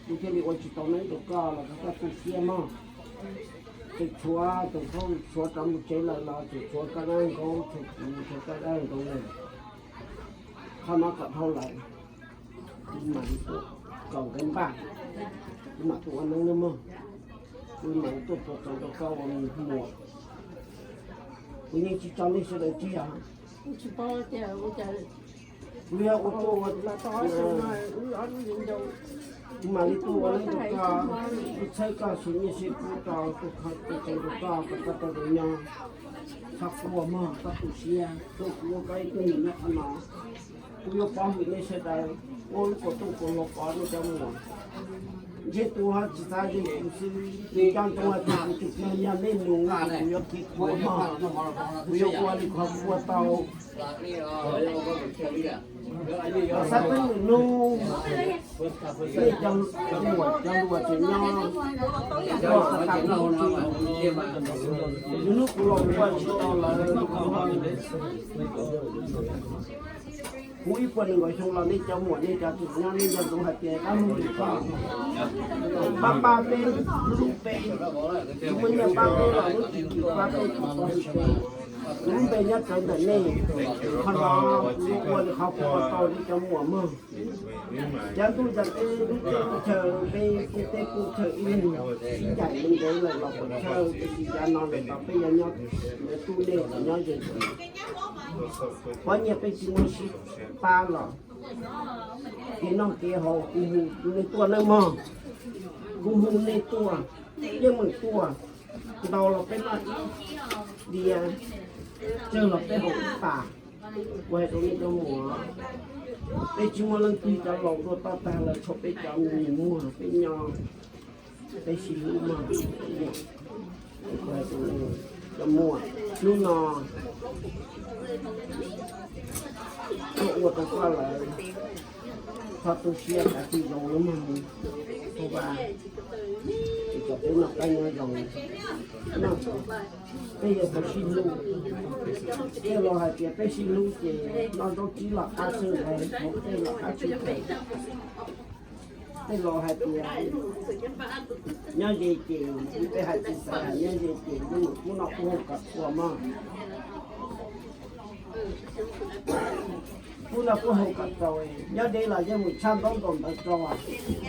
kuv thiaj li ua tsis tau neeb rau koj los koj tu siab mog. Tseem tshuav tus phauj Suav rov mus tsev lawm los tseem tshuav koj dab nkaub, tshuav kuv, tshuav koj dab nkaub lawm. Qhov no kom dhau lawm, kuv mam li tuaj kom nkawd npaj, kuv mam tuaj ua neeb nawb mog. Kuv mam li tuaj puas txaus rau koj ua me muam. Kuv yeej tsis tso nej sawv daws tseg os. Kuv yog ua tuaj ua, kuv mam li tuaj ua neeb rau koj, kuv txhawb koj siv nyiaj siv kub rau, tuaj kho tuaj tsev rau koj kom koj tau zoo nyob. Txhob quaj mog, koj tu siab, tuaj kuv ua koj ib tug nyiam nyob qhov no. Kuv yuav pov hwm nej sawv daws, ua lub kaum rooj kaum hlau pov nej cov muam. Ntshe tus ho tsis xav ze kuv xwb, nco ntsoov hais tias kuv tus kheej yog nej nus, kuv yuav kev khuav mog, kuv yuav ua li qhov kuv ua tau. Xab teeb lwm hnub, nej cov muam cov hluas tseem nyob, lwm hnub kuv los ua tsis tau lawm. Kuv ib puas nees nkaum xyoo los nej cov muam nej cov tseem nyob, nej nco ntsoov hais tias dab laug lwm hnub pab pab peb, hlub peb, muaj nyiaj pab peb los lub tsis twm pab peb tsis pov hwm peb. Kuv lub npe nyob tsawv ntawm nej, qhov no kuv ua li qhov kuv ua tau nej cov muam mog. Cov ntuj cov teb, lub teb lub chaw, peb tej teb tej chaw ib leeg sib cais li ntev lawm los puas tsawg, tiam sis cov no lawm los peb yuav nyob, yuav tu nej kom nyob ze. Pov nyiaj peb tsis muaj sib pab los kev noj kev haus kuv hu nej tuaj nawb mog. Kuv hu nej tuaj, yeej meem tuaj. Ntau los peb noj ib diav, tsawg los peb haus ib pas. Kuv hais rau nej cov muam, peb tsis muaj leej twg cov laus dua toj tag lawm, tshuav peb cov me nyuam muag peb nyob, peb sib hlub mog. Cov muam, hnub no tuaj ua rau koj lawm, koj tu siab kav tsij zoo nawb mog. Phob Vab, es kom peb noj qab nyob zoo. Peb yuav tau sib hlub. Tej laus hais tias peb sib hlub ces noj zaub tsib los qab xwb, hauv tej los qab tsis phem. Tej laus hais tias nyob ze ces, peb hais tsis xav, nyob ze ces yeej mus kub noj kub haus kom txhua mog. Kub noj kub haus kom txaus, nyob deb los yeej mus tshaj ntaub ntaus ntawv rau,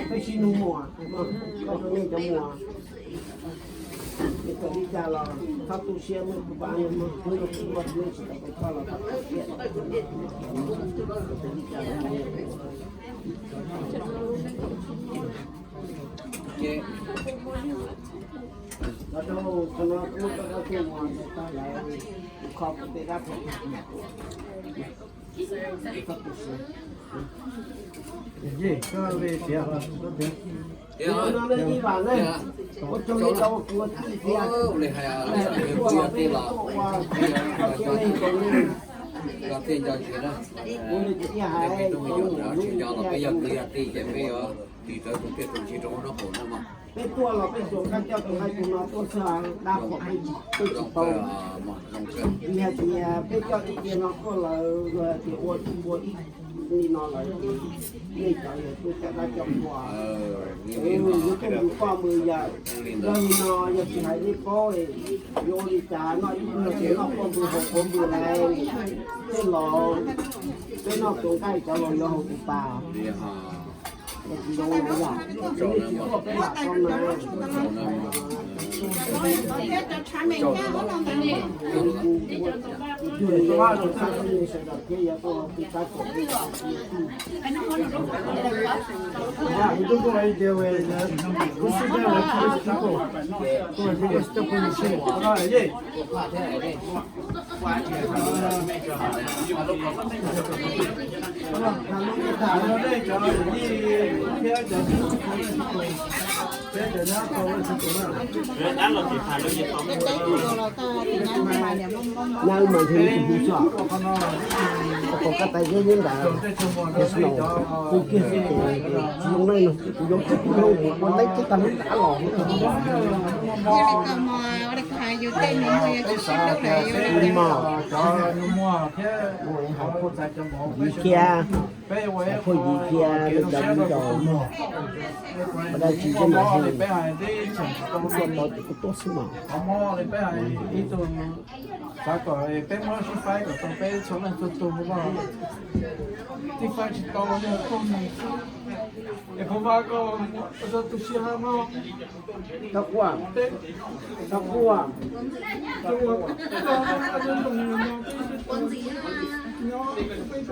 peb sib hlub mog. Koj rau nej cov muam, es txawm li cas los txhob tu siab, muaj kuv pab mog, hnub no kuv muaj hnub tsis tau rau koj los txhob tu siab. Los rau qhov no kuv muab koj dab tuaj mus ntawm tag lawm, kuv kho kuv tej dab phem. Ua no ne ib vam ne, ua tsaug li rau kuv ua tij thiab. Kuv li kuv tij hais, kuv li kuv tij hais, kuv li kuv tij hais. Peb tuaj los peb tsuas nqa coj tus nqaij tus no tuaj xwb, dab qhuas peb tsis tau. Vim hais tias peb coj ib ce no tuaj lawm, tias ua ua ib li no lawm ces nej cov yog tuaj coj dab coj qhuas, yuav tuaj mus poj mus yawm. Yog li no yog tsis hais nej paub, yuav ua li cas noj ib pliag ces noj poj mus haus quav mus lawm, tej laus peb noj tus nqaij cov laus yuav haus tus tas. Nab mas ntshe tus hu xwb, ua kom koj tais zeb nyob ntawd, tus kiag xwb ces tsis zoo neej no, kuv yuav kiag kuv yuav mus ua neeb kiag tag lub nrab los. Yim kiag, hais phuaj yim kiag, cov viv ncaus mog, ua dab tsi thiab mas, kuv tuaj tau ces kuv tuaj xwb mas. Xav kom peb muab sib faib kom tau peb txhua leej txhua tus no. Tib faib tsis tau, yog tuaj mus xwb. Es Phuv Vaj koj ua tau tu siab mog. Tau quaj, tau quaj.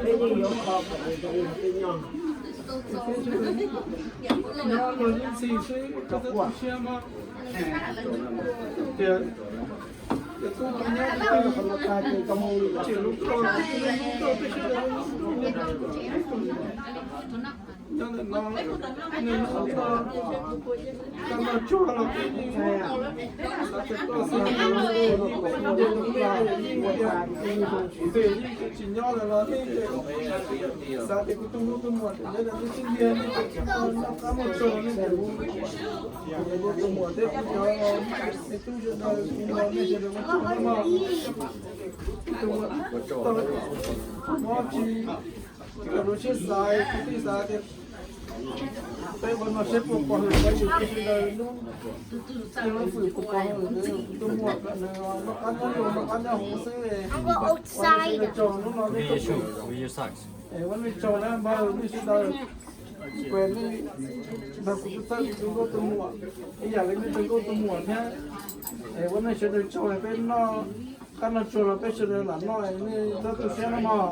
Peb yeej yuav kho kom zoo peb nyob. Tau quaj. Tsis nyob lawm los xav tias kuv tus hlub tus muam tseem nyob rau lub xub ntiag, nej tseem noj qab muag tsaug, nej tseem hlub tus muam thiab kuv cov me tub sawv daws, kuv los nej sawv daws ua tsaug mog. Tus muam, mob tsis tau lub siab xav, kuv tij xav tias peb ua no seb puas pov hwm peb yus tib si daws lub, yog lub fwm puas pov hwm tus muam kom nws noj qab nyob zoo noj qab nyob huv xwb. Ua nej sawv daws tsaug hnub no nej tuaj, ua nej tsaug na npawg, nej sawv daws, kuv nej nrog kuv txhawb kuv tus nkauj tus muam ib yam li nej tus nkauj tus muam thiab. Ua nej sawv daws tsaug, peb noj qab noj tsuag los peb sawv daws lam noj, nej txhob tu siab no mog.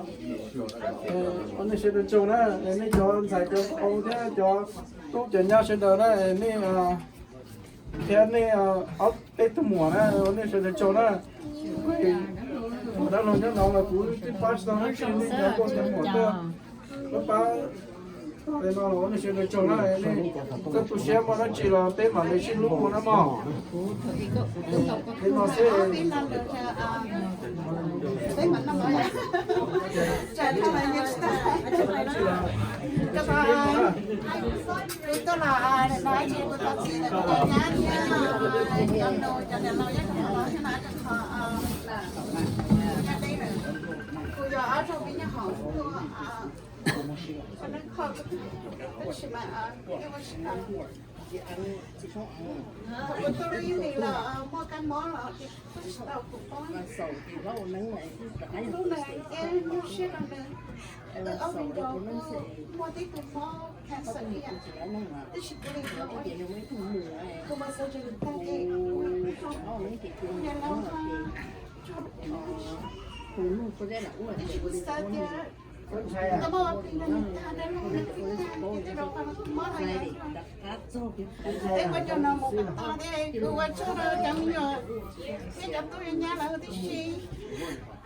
Ua nej sawv daws tsaug na, nej cov ntxhais cov vauv thiab cov tub cov nyab sawv daws na, nej thiab nej ob peb tug muam na, ua nej sawv daws tsaug na. Kuv dab laug nyob no los kuv twb pab tsis tau dab tsi, nej cov nkauj cov muam tuaj pab pab no los ua nej sawv daws tsaug na. Nej txhob tu siab, muaj dab tsi los peb mam li sib hlub mus na mog. Li no xwb. Kuv yog ob tug me nyuam hauv, kuv neej kho, tab sis mas ua tsis tau. Kuv tuaj lub ib hlis los muaj kab mob los ua tsis tau, kuv paub hlub nws thiab nyuaj siab rau nws. Wb ob viv ncaus kuj muaj tib tug mob cancer ib yam, tab sis kuv li kuv mus xav tsees tag ces kuv niam laus ho tso, tab sis kuv xav tias tau muaj ua plig nrog nws tag, dab laug nws plig tag ces tej zaum qhov no kuj mob no yog es ua cov no mus kom tag thiab. Kuv ua tsaug rau cov me nyuam thiab cov tub cov nyab lawv tib si,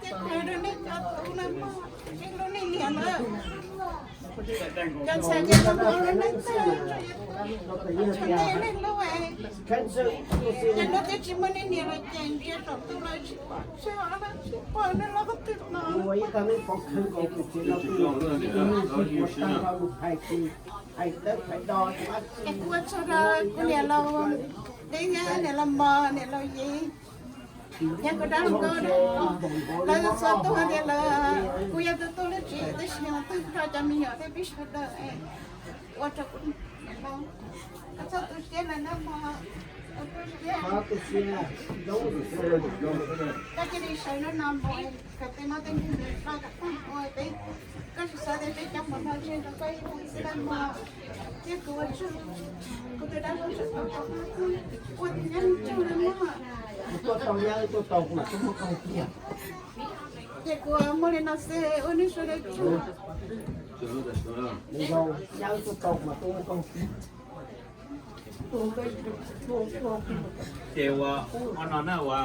thiab qhia rau nej cov tub na mog, nej hlub nej niam na. Cov ntxhais ces tau hlub nej tag, tsuas nej hlub es, cov hlub twb tsis muaj nej niam los ces ntsia saum ntuj lawm tsis pom tshaj, tsis pom nej lub qhov twg no. Es kuv ua tsaug rau kuv niam laus Deb thiab niam laus Mos, niam laus Yiv, thiab kuv dab laug Nkauj, lawv txhua tus hais tias lawv, kuv yog tus tub lub tsev tab sis mas tag nrho cov me nyuam thiab peb sawv daws ua rau kuv niam laus, koj txhob tu siab lawm nawb mog, koj tu siab, koj cia li sawv hnub no mus kom tej no tej nrig mus rau kom tag ua peb, koj tsis xav tias peb cov hluas nraug tseg rau koj ib leeg xwb nawb mog. Thiab kuv ua tsaug, kuv tus dab laug sawv tau ua tus nyab ntsuag nawb mog. Tuaj tau nyab tuaj tau kuv mam tuaj muab koj tiag. Ces kuv muaj li no xwb, ua nej sawv daws tsaug. Nyab tuaj tau kuv mam tuaj muab koj tiag. Ces ua, ua no na ua,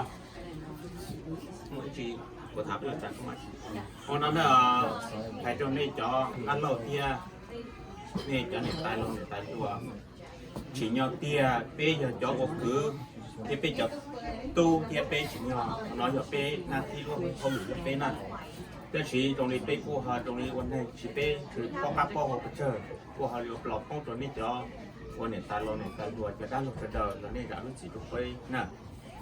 ua no na, hais rau nej cov dab laug thiab nej cov niam tais laus niam tais hluas, tsim nyog tiag peb yog cov ua kwv thiab peb cov tub thiab peb tsim nyog no yog peb nab thib lub hauj lwm yog peb na. Tab sis zoo li peb kuj ho zoo li ua neeg tsis peb tsis paub qab paub hau pes tsawg, kuj ho li ua plos poob rau nej cov ua niam tais laus niam tais hluas cov dab laug sawv daws los nej zam lub txim rau peb na.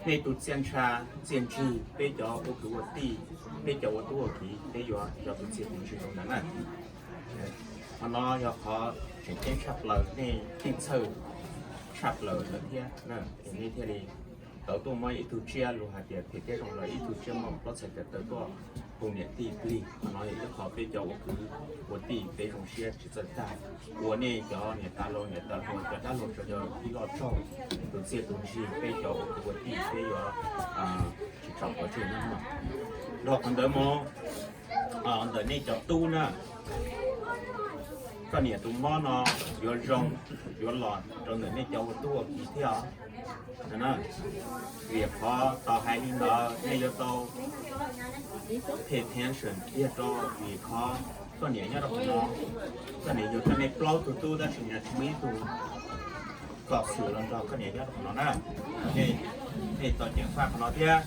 Nej tus txiaj ntsha txiaj ntsig peb cov ua kwv ua tij, peb cov ua tub ua kiv peb yuav cov tus txiaj tus ntsig rau ntawd na. Qhov no yog qhov tseem ceeb tshaj plaws, nej keej txhawj tshaj plaws lawm thiab na, es nej thiaj li tau tuaj muab ib tug tsiaj lus hais tias phem thiab zoo los ib tug tsiaj muaj plaub txhais cawv taw tuaj hu niam tij plig. Qhov no yog ib qho peb cov ua kwv ua tij peb zoo siab tsis txawj tag, ua nej cov niam tais laus niam tais hluas cov dab laug sawv daws ib lo tsaug, tus txiaj tus ntsig peb cov ua kwv ua tij peb yuav tsis tso pov tseg no. Dhau qhov ntawd mus, ntawm nej cov tub na, koj niam tus mob no yuav zoo, yuav los rau ntawm nej cov ua tub ua kiv thiab os. Vim qhov tau hais li ntawd nej yuav tau pay attention kiag rau, vim qhov koj niam nyob rau qhov no, koj niam yug rau nej plaub tug tub tab sis nws tsis muaj ib tug kom xwm los nrog koj niam nyob rau qhov no na. Nej tau ceev faj qhov no thiab.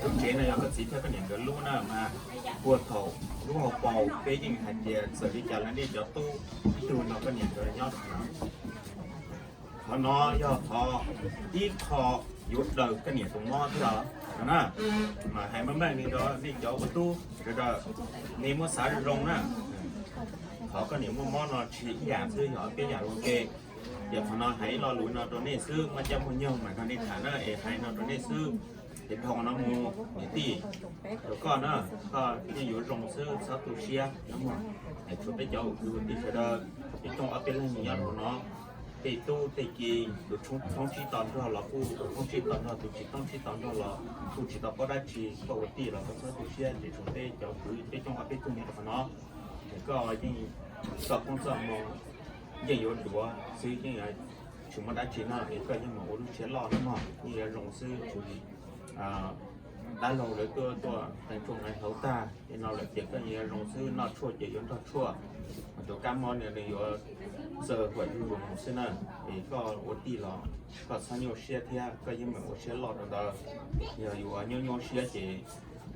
Tus tsev no yog koj txiv thiab koj niam nkawd lub na mas, puag thaum lub hauv paus peb yeej hais tias txawm li cas los nej cov tub ib tug nrog koj niam nkawd nyob rau qhov no. Qhov no yog qhov ib qho yuav daws koj niam tus mob thiab os na. Mas hais meej meej li rau nej cov ua tub sawv daws, nej muab xav zoo zoo na. Qhov koj niam muaj mob no tsis ib yam xwb, yog ob peb yam ua ke. Ces qhov no hais ib lo lus no rau nej xwb, muaj caij muaj nyoog mas nrog nej tham na, es hais no rau nej xwb. Ces dhau no mus niam tij, rau koj na, koj yeej yuav zoo xwb, txhob tu siab no mog. Es tshuav peb cov ua kwv ua tij sawv daws, peb coob ob peb leeg nyob rau no, tej tub tej ki, tus thoob tsib to nrog los kuj, tus thoob tsib to nrog, tus tsis thoob tsib to nrog los kuj tsis tau paub dab tsi, koj ua tij los koj txhob tu siab, ces tshuav peb cov kwv peb coob ob peb tug nyob rau qhov no. Es koj yeej txoj koob txoj hmoo yeej yuav duav xwb, yeej tsis muaj dab tsi no, es koj yeej meem ua lub siab loj no mog, yeej yuav zoo xwb, tsis li dab laug lawv tuaj tuaj teev tshuaj nqeeb hauv tag li no lawm ces koj yeej yuav zoo xwb, noj tshuaj ces yuav nrog tshuaj, tus kab mob no nws yuav txawj huam zuj zus mus xwb na. Es koj ua tij los koj txhob nyuaj siab thiab, koj yeej meem ua siab loj rau ntawd. Yog yus nyuaj nyuaj siab ces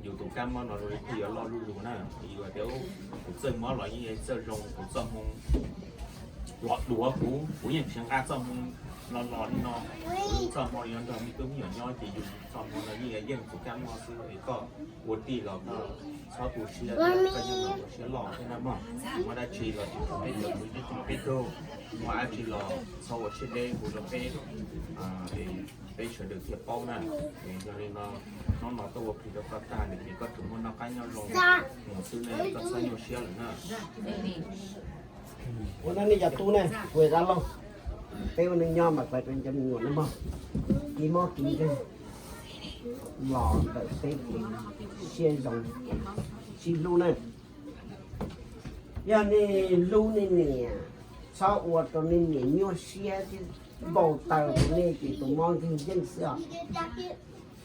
yus tus kab mob no zoo li thiaj yuav loj zuj zus na. Yus tias kuv txawj mob los yeej txawj zoo, kuv txoj hmoo los duav kuv, kuv yeej tsis nqa txoj hmoo los los li no. Kuv txoj hmoo yuav nrog me tub me nyuam nyob ces yus txoj hmoo no yeej yuav yeej tus kab mob xwb. Es koj ua tij los koj txhob tu siab, koj yeej meem ua siab loj thiab na mog. Muaj dab tsi los tsis tau peb cov kwv tij coob peb tug, muaj dab tsi los txhob ua siab deb hu rau peb, peb sawv daws thiaj paub na. Yog li no, hnub no tuaj ua plig rau koj tag lawm ces koj tsuas muaj noj qab nyob zoo mus xwb ne, koj txhob nyuaj siab lawm na. Ua no nej cov tub ne, kuv dab laug, peb ua neej nyob mas pab rau cov me nyuam no mog, kev mob kev nkeeg los ntawm peb kev siab zoo sib hlub na. Yog nej hlub nej niam, txhob ua rau nej niam nyuaj siab thiab npau taws rau nej ces tus mob nkeeg yeej xwb os.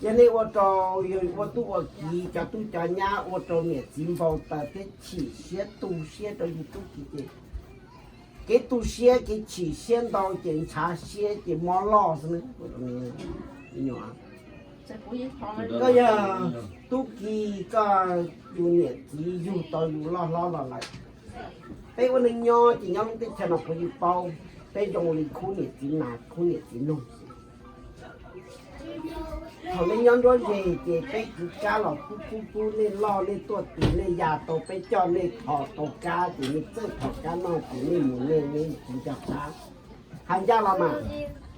Yog nej ua rau, yog ua tub ua kiv cov tub cov nyab ua rau niam txiv npau taws thiab chim siab tu siab rau yus tub kiv ces kev tu siab kev chim siab ntau ces ntshav siab ces mob loj xwb na. Koj yog tub kiv koj yus niam txiv yug tau yus loj hlob los lawm, Peb ua neej nyob ces nyob lub teb chaws no kuv yeej paub, peb zoo li khub niam txiv nas khub niam txiv noog. Thaum nej nyob nruab ze ces peb kwv kab los pub pub pub nej loj nej tuaj tis nej ya tau peb coj nej thov tau kab ces nej txawj thov kab noj ces nej mus nej nej tsis nco qab. Hais ncaj los mas,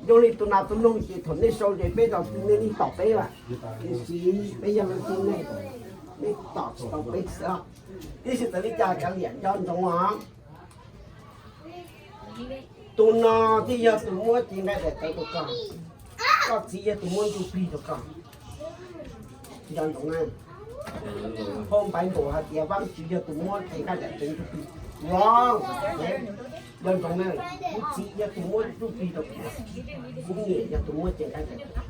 zoo li tus nas tus noog ces thaum nej sau ze peb zos twg nej yeej tom peb lawm, tiam sis peb yog leej txiv neej, nej tom tsis tau peb xwb. Tiam sis txawm li cas kav liam nco ntsoov os, tus no thiaj yog tus muab cev nqaij daim tawv rau koj, koj txiv yog tus muab ntsuj plig rau koj. Nco ntsoov na, phau Npaiv Npaum hais tias Vaajtswv yog tus muab cev nqaij daim tawv ntsuj plig los, nco ntsoov na, kuv txiv yog tus muab ntsuj plig rau kuv, kuv niam yog tus muab cev nqaij daim tawv.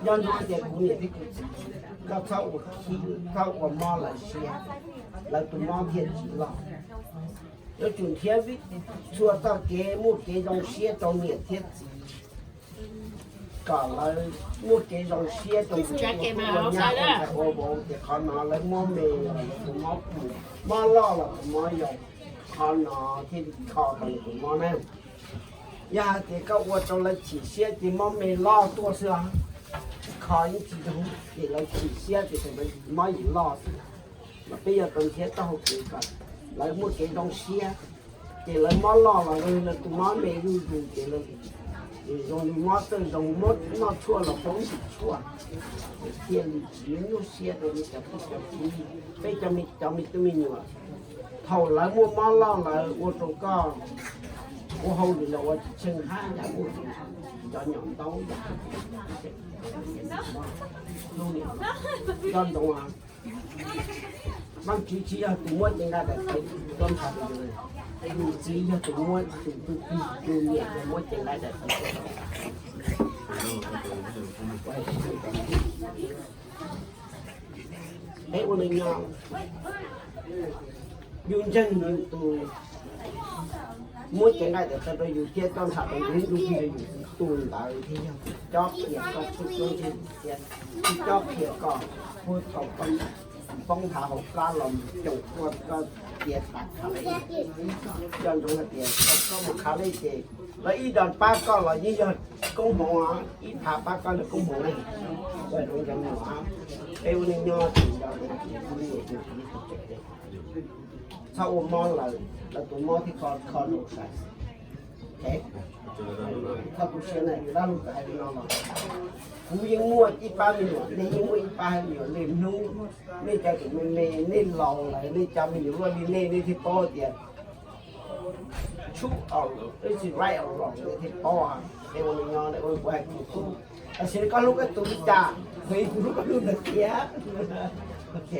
Nco ntsoov hais tias kuv niam thiab kuv txiv, koj txhob ua khib, txhob ua mob lawv siab, lawv tus mob thiaj tsis loj. Yuav tsum nrhiav vib txhua txoj kev muaj kev zoo siab rau niam thiab txiv, kom lawv muaj kev zoo siab rau tus ua nyab ua ntxhais ua vauv, ces qhov no lawv mob me los tus mob pum, mob loj los tus mob yau, qhov no thiaj li kho tau tus mob na. Yog hais tias koj ua rau lawv chim siab ces mob me loj tuaj xwb os, kho yeej tsis zoo, ces lawv chim siab ces tus mob yim loj xwb. Mas peb yuav tau nrhiav taub hau kev kom lawv muaj kev zoo siab, ces lawv mob loj los zoo li tus mob me zuj zus ces zoo li mob txawj zoo, mob noj tshuaj los poob ntsis tshuaj, thiaj li tsis nyuaj siab rau li cov tub cov kiv, peb cov me, cov me tub me nyuam. Thaum lawv muaj mob loj lawv ua rau koj ua hauj lwm los ua tsis tsheej hab, yam muaj cov nyom ntaub yam, nco ntsoov, Vaajtswv tsis yog tus muab cev nqaij daim tawv tuaj ntshav rau yus, yus txiv yog tus muab, tus tub txib, tus niam yog muab cev nqaij daim tawv. Peb ua neej nyob, yus ntseeg yus tus muab cev nqaij daim tawv rau yus thiab tuaj ntshav rau yus thiab ntsuj plig rau yus, tus ntawd thiaj yog cob qhia koj txuj tub ntseeg thiab, cob qhia koj puag thaum koj poob nthav hauv plab los mus coom koj, koj tiav tas khav lej. Nco ntsoov hais tias thaum koj mus khav lej ces lawv ib do pab koj los yeej yog koob hmoov, ib phav pab koj yog koob hmoov na. Ua zoo nco ntsoov, peb ua neej nyob tsis nco ntsoov, txhob ua mob lawv, lawv tus mob thiaj kho zoo sai. Koj tu siab na, yus dab lug txawm hais li no los, kuv yeej muaj ib pab me nyuam, nej yeej muaj ib pab me nyuam, nej hnub, nej cov tseem me me, nej laus lawm, nej cov me nyuam luaj li nej, nej thiaj paub tias tshub, ib txhis right or wrong nej thiaj paub. Es ua neej nyob ua kuv hais kuv tub, tam sim no koj hlub koj tus li cas, kuv hlub kuv hlub ntawd thiab. Ok.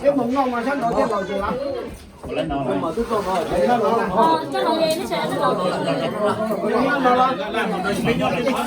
Peb mus noj mas sab nraud thiaj los ces lawm. Coj los ye, nej sawv daws coj los.